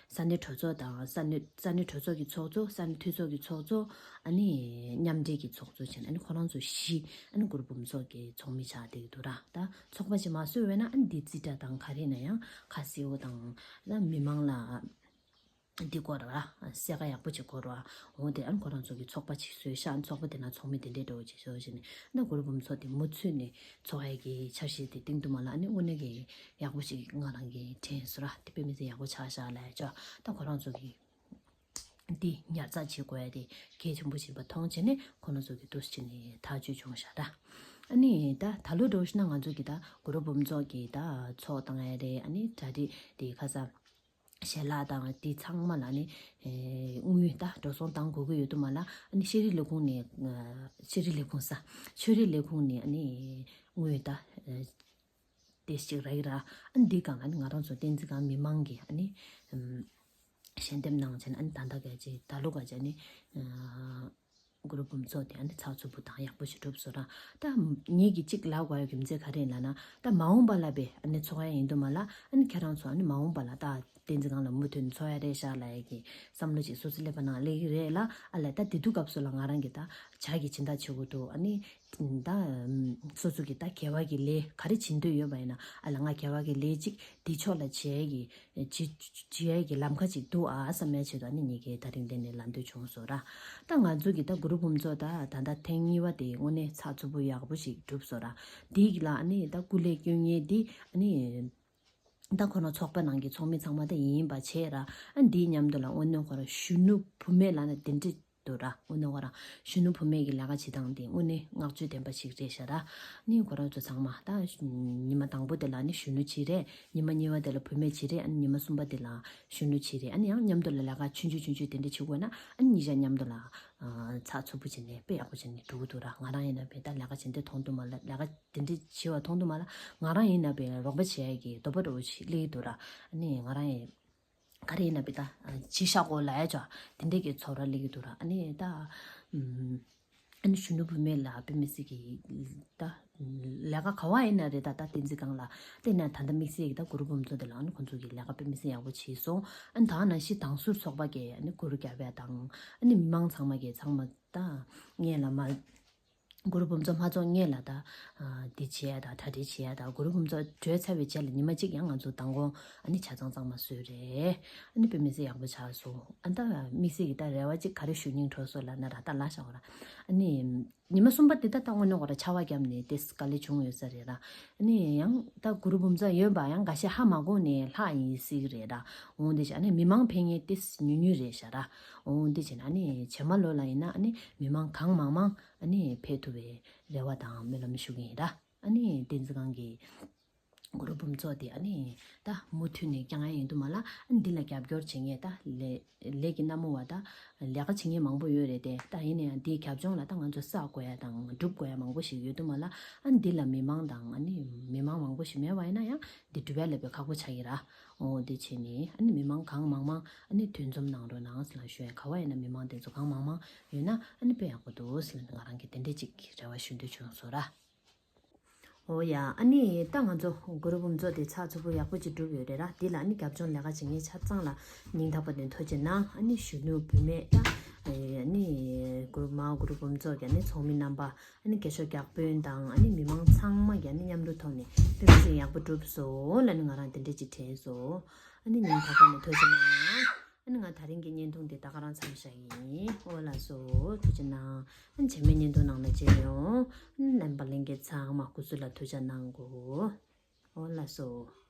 ས་གནས་གྲོས་ཚོགས་དང་ས་གནས་ས་གནས་གྲོས་ཚོགས་ཀྱི་ཚོགས་གཙོ། ས་གནས་འཐུས་ཚོགས་ཀྱི་ཚོགས་གཙོ། ཨ་ནི་མཉམ་འབྲེལ་གྱི་ཚོགས་གཙོ་བྱས་ནས་ཨ་ནི་ཁོ་རང་ཚོ་བཞི་ཨ་ནི་གུ་རུ་འབུམ་ཚོགས་ཀྱི་ཚོགས་མི་ཆགས་བསྡད་ཀྱི་འདུག་ར། ད་ཚོགས་པ་ཞིག་མ་བཟོས་པ་ཡིན་ན་ཨ་ནི་འདི་རྩིས་ཁྲ་དང་ག་རེ་ན་ཡང་ཁ་གསལ་བོ་དང་ད་མི་མང་ལ་འདི་དགོས་ར། གསལ་ཁ་ཡག་པོ་ཅིག་དགོས་ར། འོ་དེ་ཨ་ནི་ཁོ་རང་ཚོ་གི་ཚོགས་པ་ཅིག་བཟོས་ཤག་ཚོགས་པ་དེ་ན་ཚོགས་མི་དེ་འདྲའི་འདྲ་བོ་ཅིག་བཟོས་བྱས་ནས་ད་གུ་རུ་འབུམ་ཚོགས་དེ་མུ་མཐུད་ནས་ཚོགས་ཡ་གི་འཆར་གཞི་དེ་བཏིང་དུ་མ་ལ་ཨ་ནི་དངོས་གནས་ཀྱི་ཡག་པོ་ཞིག་ང་རང་གིས་དྲན་སོང་ར། དེ་དཔེ་མི་སྲིད་ཡག་པོ་ཆགས་ཤག་ལབ་ཡ་ཅོ། ད་ཁོ་རང་ཚོ་གིས་འདི་ཉར་ཚགས་བྱེད་དགོས་ཡ་དེ་གལ་ཆེན་པོ་ཞིག་ཡིན་པ་མཐོང་བྱས་ནས་ཁོ་རང་ཚོ་གིས་འདུག་སེ་བྱས་ནས་ཐག་གཅོད་བྱུང་ཤག་ར། ཨ་ནི་ད་ད་ལོ་འགྲོ་ཞིག་ན་ང་ཚོ་གིས་ད་གུ་རུ་འབུམ་ཚོགས་ཀྱི་ད་ཚོགས་བཏང་ཡ་རེད། ཨ་ནི་གྲ་སྒྲིག་དེ་ཁ་སང་ཞལ་ལག་དང་དེ་ཚང་མ་ལ་ནི་དངུལ་ད་འགྲོ་སོང་བཏང་དགོས་ཀྱི་ཡོད་དུ་མ་ལ། ཨ་ནི་ཤེས་རིག་ལས་ཁུངས་ནས་ཤེས་རིག་ལས་ཁུངས་ས་ཆོས་རིག་ལས་ཁུངས་ནས་ཨ་ནི་དངུལ་ད། དེ་ཞིག་རག་གི་ར། ཨ་ནི་འདི་གང་ཨ་ནི་ང་རང་ཚོ་བསྟན་འཛིན་སྒང་མི་མང་གིས་ཨ་ནི་ཞལ་འདེབས་གནང་བྱས་ནས་ཨ་ནི་ད་ལྟ་ག་ཅིག་ད་ལོ་ག་ཅིག་ཨ་ནི་ གུ་རུ་འབུམ་ཚོགས་དེ་ཨ་ནི་ཚགས་ཚུད་པོ་དང་ཡག་པོ་ཞིག་གྲུབ་སོང་ར། ད་ངེད་ཀྱིས་གཅིག་ལབ་དགོས་ཡ་རྒྱུ་མཚན་ག་རེ་ལབ་ན། ད་མ་འོངས་པ་ལ་བས་ཨ་ནི་ཚོགས་ཡ་ཡིན་དུ་མ་ལ། ཨ་ནི་ཁྱེད་རང་ཚོ་ཨ་ནི་མ་འོངས་པ་ལ་ད་བསྟན་འཛིན་སྒང་ལ་མུ་མཐུད་ནས་ཚོགས་ཡ་རེད་ཤག་ལབ་ཡ་གི་བསམ་བློ་ཅིག་སོ་སོ་སླེབས་པ་ན་ལེགས་ཀྱི་རེད་ལ། ཨ་ལས་ད་དེ་དུས་སྐབས་སུ་ལ་ང་རང་གིས་ད་ཇ་གི་སྦྱིན་བདག་བྱེད་དགོས་འདུག་ཨ་ནི་ད་སོ་སོ་གི་ད་དགེ་བ་གི་ལས་ག་རེ་བྱེད་འདོད་ཡོད་པ་ཡིན་ན། ཨ་ལ་ང་དགེ་བ་གི་ལས་ཅིག་དེ་ཕྱོགས་ལ་བྱེད་ཡ་གི་བྱེད་བྱེད་ཡ་གི་ལམ་ཁ་ཅིག་འདུག་ཨ་བསམ་ཡ་ཆེད་དུ་ཨ་ནི་ངེད་ཀྱིས་ད་རིང་འདི་ནས་ལབ་འདོད་བྱུང་སོང་ར། ད་ང་ཚོ་གི་ད་གུ་རུ་འབུམ་ཚོགས་ད་ད་ལྟ་ཐེངས་གཉིས་པ་དེ་དངོས་གནས་ཚགས་ཚུད་པོ་ཡག་པོ་ཞིག་གྲུབ་སོང་ར། དེ་གི་ལ་ཨ་ནི་ད་སྐུ་ལས་སྐྱོན་མཁན་དེ་ཨ་ནི་ད་ཁོ་རང་ཚོགས་པ་ནང་གི་ཚོགས་མི་ཚང་མ་ད་ཡིན་པ་བྱས་ར། ཨ་འདིའི་མཉམ་དུ་ལ་དངོས་གནས་ཁོ་རང་གཞོན་ནུ་བུད་མེད་ལབ་ན་དེ་འདྲ་འདུག་ར། དངོས་གནས་ཁོ་རང་གཞོན་ནུ་བུད་མེད་ཀྱི་ལས་ཀ་བྱེད་སྟངས་དེ་དངོས་གནས་བསྔགས་བརྗོད་ལྡན་པ་ཞིག་རེད་ཤག་ར། ནི་ཁོ་རང་ཚོ་ཚང་མ་ད་ཉི་མ་དང་པོ་དེ་ལ་ནི་གཞོན་ནུ་གཅིག་རེད། ཉི་མ་གཉིས་པ་དེ་ལ་བུད་མེད་གཅིག་རེད། ཨ་ནི་ཉི་མ་གསུམ་པ་དེ་ལ་གཞོན་ནུ་གཅིག་རེད། ཨ་ནི་ཡང་མཉམ་དུ་ལ་ལས་ཀ་ཆུང་ཆུང་ཆུང་ཆུང་དེ་འདྲ་བྱེད་དགོས་ན། ཨ་ནི་གཉིས་ཆ་མཉམ་དུ་ལ་ཚགས་ཚུད་པོ་བྱས་ནས་དཔེ་ཡག་པོ་བྱས་ནས་འགྲོ་གི་འདུག་ར། ང་རང་ཡིན་ན་བས་ད་ལས་ཀ་བྱེད་འདོད་མཐོང་དུ་མ་ལ། ལས་ཀ་དེ་འདྲ་བྱེད་པ་མཐོང་དུ་མ་ལ། ང་རང་ཡིན་ན་བས་རོགས་པ་བྱེད་ཡ་གི་འདོད་པ་འདྲ་བོ་ཞིག་སླེབས་ཀྱི་འདུག་ར། ཨ་ནི་ང་རང་ཡིན། ག་རེ་ཡིན་ན་བི་ད་ཅི་ཤ་གོ་ལ་ཡ་ཅོ་དེ་འདྲས་ཀྱི་ཚོར་བ་སླེབས་ཀྱི་འདུག་ར། ཨ་ནི་ད་ཨ་ནི་གཞོན་ནུ་བུད་མེད་ལ་དཔེ་མི་སྲིད་ཀྱི་ད་ལས་ཀ་ག་བ་ཡིན་ན་རེད། ད་ད་བསྟན་འཛིན་སྒང་ལ་བལྟས་ན་ད་ལྟ་དམིགས་བསལ་གྱི་ད་གུ་རུ་འབུམ་ཚོགས་དེ་ལ་ཨ་ནི་ཁོང་ཚོ་གི་ལས་ཀ་དཔེ་མི་སྲིད་ཡག་པོ་བྱས་སོང་། ཨ་ནི་ད་ནང་བཞིན་དྭང་ཟུར་ཚོགས་པ་གི་ཨ་ནི་གུ་རུ་རྒྱལ་བ་དང་ཨ་ནི་མི་མང་ཚང་མ་གི་ཚང་མ་ད་ངས་ལ་མ། གུ་རུ་འབུམ་ཚོགས་མ་ཚོགས་སྔོན་ལ་ད་འདི་བྱེད་ཡ་དང་གྲ་སྒྲིག་བྱེད་ཡ་དང་། གུ་རུ་འབུམ་ཚོགས་གྲོལ་ཚར་བའི་རྗེས་ལ་ཉི་མ་གཅིག་ཡང་ང་ཚོ་མདང་དགོང་ཨ་ནི་ཇ་ཚང་གཙང་མ་བཟོས་རེད། ཨ་ནི་དཔེ་མི་སྲིད་ཡག་པོ་ཆགས་སོང་། ཨ་ད་དམིགས་བསལ་གྱི་ད་རེ་བ་གཅིག་ག་རེ་ཞུ་སྙིང་བྲོ་སོང་ལབ་ན་ར། ད་ལ་ཤ་བ་ར། ཨ་ནི་ཉི་མ་གསུམ་པ་དེ་ད་ད་དངོས་གནས་ཁོ་ར་ཆར་པ་བརྒྱབ་ནས་དེ་དཀའ་ལས་བྱུང་ཡོད་ས་རེད་ར། ཨ་ནི་ཡང་ད་གུ་རུ་འབུམ་ཚོགས་ཡོད་པ་ཡང་འགའ་ཤས་ཧ་མ་གོ་ནས་ལྷག་ཡིན་སྲིད་ཀྱི་རེད་ར། འོང་དེ་བྱས་ཨ་ནི་མི་མང་ཕེབས་མཁན་དེ་ཉུང་ཉུང་རེད་ཤག་ར། འོང་དེ་བྱས་ན་ཨ་ནི་རྗེས་མ་ལོ་ལ་ཡིན་ན་ཨ་ནི་མི་མང་གང་མང་མང་ཨ་ནི་ཕེབས་ཐུབ་པའི་རེ་བ་དང་སྨོན་ལམ་ཞུ་གི་ཡིན་ར། ཨ་ནི་བསྟན་འཛིན་སྒང་གི་གུ་རུ་འབུམ་ཚོགས་དེ་ཨ་ནི་ད་མུ་མཐུད་ནས་བསྐྱང་ཡ་ཡིན་དུ་མ་ལ། ཨ་ནི་འདི་ལ་རྒྱབ་སྐྱོར་བྱེད་མཁན་ད་ལས་ལས་ཀྱི་སྣ་མོ་བ་ད་ལས་ཀ་བྱེད་མཁན་མང་པོ་ཡོད་རེད་དེ། ད་ཡིན་ན་ཡང་འདིའི་རྒྱབ་ལྗོངས་ལ་ད་ང་ཚོ་བསགས་དགོས་ཡ་དང་སྒྲུབ་དགོས་ཡ་མང་པོ་ཞིག་ཡོད་དུ་མ་ལ། ཨ་ནི་འདི་ལ་མི་མང་དང་ཨ་ནི་མི་མང་མང་པོ་ཞིག་མེད་པ་ཡིན་ན་ཡང་འདི་སྒྲུབ་ཡ་ལ་དཔེ་ཁག་པོ་ཆགས་ཀྱི་ར། འོ་འདི་བྱས་ནས་ཨ་ནི་མི་མང་གང་མང་མང་ཨ་ནི་འདུ་འཛོམས་གནང་རོགས་གནང་ཟེར་ལ་ཞུ་ཡ། ག་བ་ཡིན་ན་མི་མང་དེ་ཚོ་གང་མང་མང་ཡོད་ན་ཨ་ནི་དཔེ་ཡག་པོ་འདུག་ཟེར་ནས་ང་རང་གི་དེ་འདྲས་ཅིག་རེ་བ་ཞུ་འདོད་བྱུང་སོང་ར། འོ་ཡ། ཨ་ནི་ད་ང་ཚོ་གུ་རུ་འབུམ་ཚོགས་དེ་ཚགས་ཚུད་པོ་ཡག་པོ་ཅིག་གྲུབ་ཡོད་རེད་ར། འདི་ལ་ཨ་ནི་རྒྱབ་ལྗོངས་ལས་ཀ་བྱེད་མཁན་ཆ་ཚང་ལ་སྙིང་ཐག་པ་ནས་ཐུགས་རྗེ་གནང་། ཨ་ནི་གཞོན་ནུ་བུད་མེད་ད་ཨ་ནི་གུ་རུ་མ་གུ་རུ་འབུམ་ཚོགས་ཀྱི་ཨ་ནི་ཚོགས་མི་རྣམ་པ། ཨ་ནི་རྒས་ཤོས་བརྒྱ་དཔོན་དང་ཨ་ནི་མི་མང་ཚང་མ་གི་ཨ་ནི་མཉམ་རུབ་ཐོག་ནས་དཔེ་མི་སྲིད་ཡག་པོ་གྲུབ་སོང་ལབ་ནས་ང་རང་དེ་འདྲས་ཅིག་དྲན་སོང་། ཨ་ནི་སྙིང་ཐག་པ་ནས་ཐུགས་རྗེ་གནང་། ཨ་ནི་ང་ད་རིང་གི་བརྙན་ཐུང་འདི་ད་ག་རང་མཚམས་བཞག་ཡིན། འོ་ལགས་སོ། ཐུགས་རྗེ་གནང་། ཨ་ནི་རྗེས་མའི་བརྙན་ཐུང་ནང་ལ་མཇལ་ཡོང་། ཨ་ནི་རྣམ་པ་ལྷན་རྒྱས་ཚང་མ་སྐུ་གཟུགས་ལ་ཐུགས་ཅག་གནང་གོ། འོ་ལགས་སོ།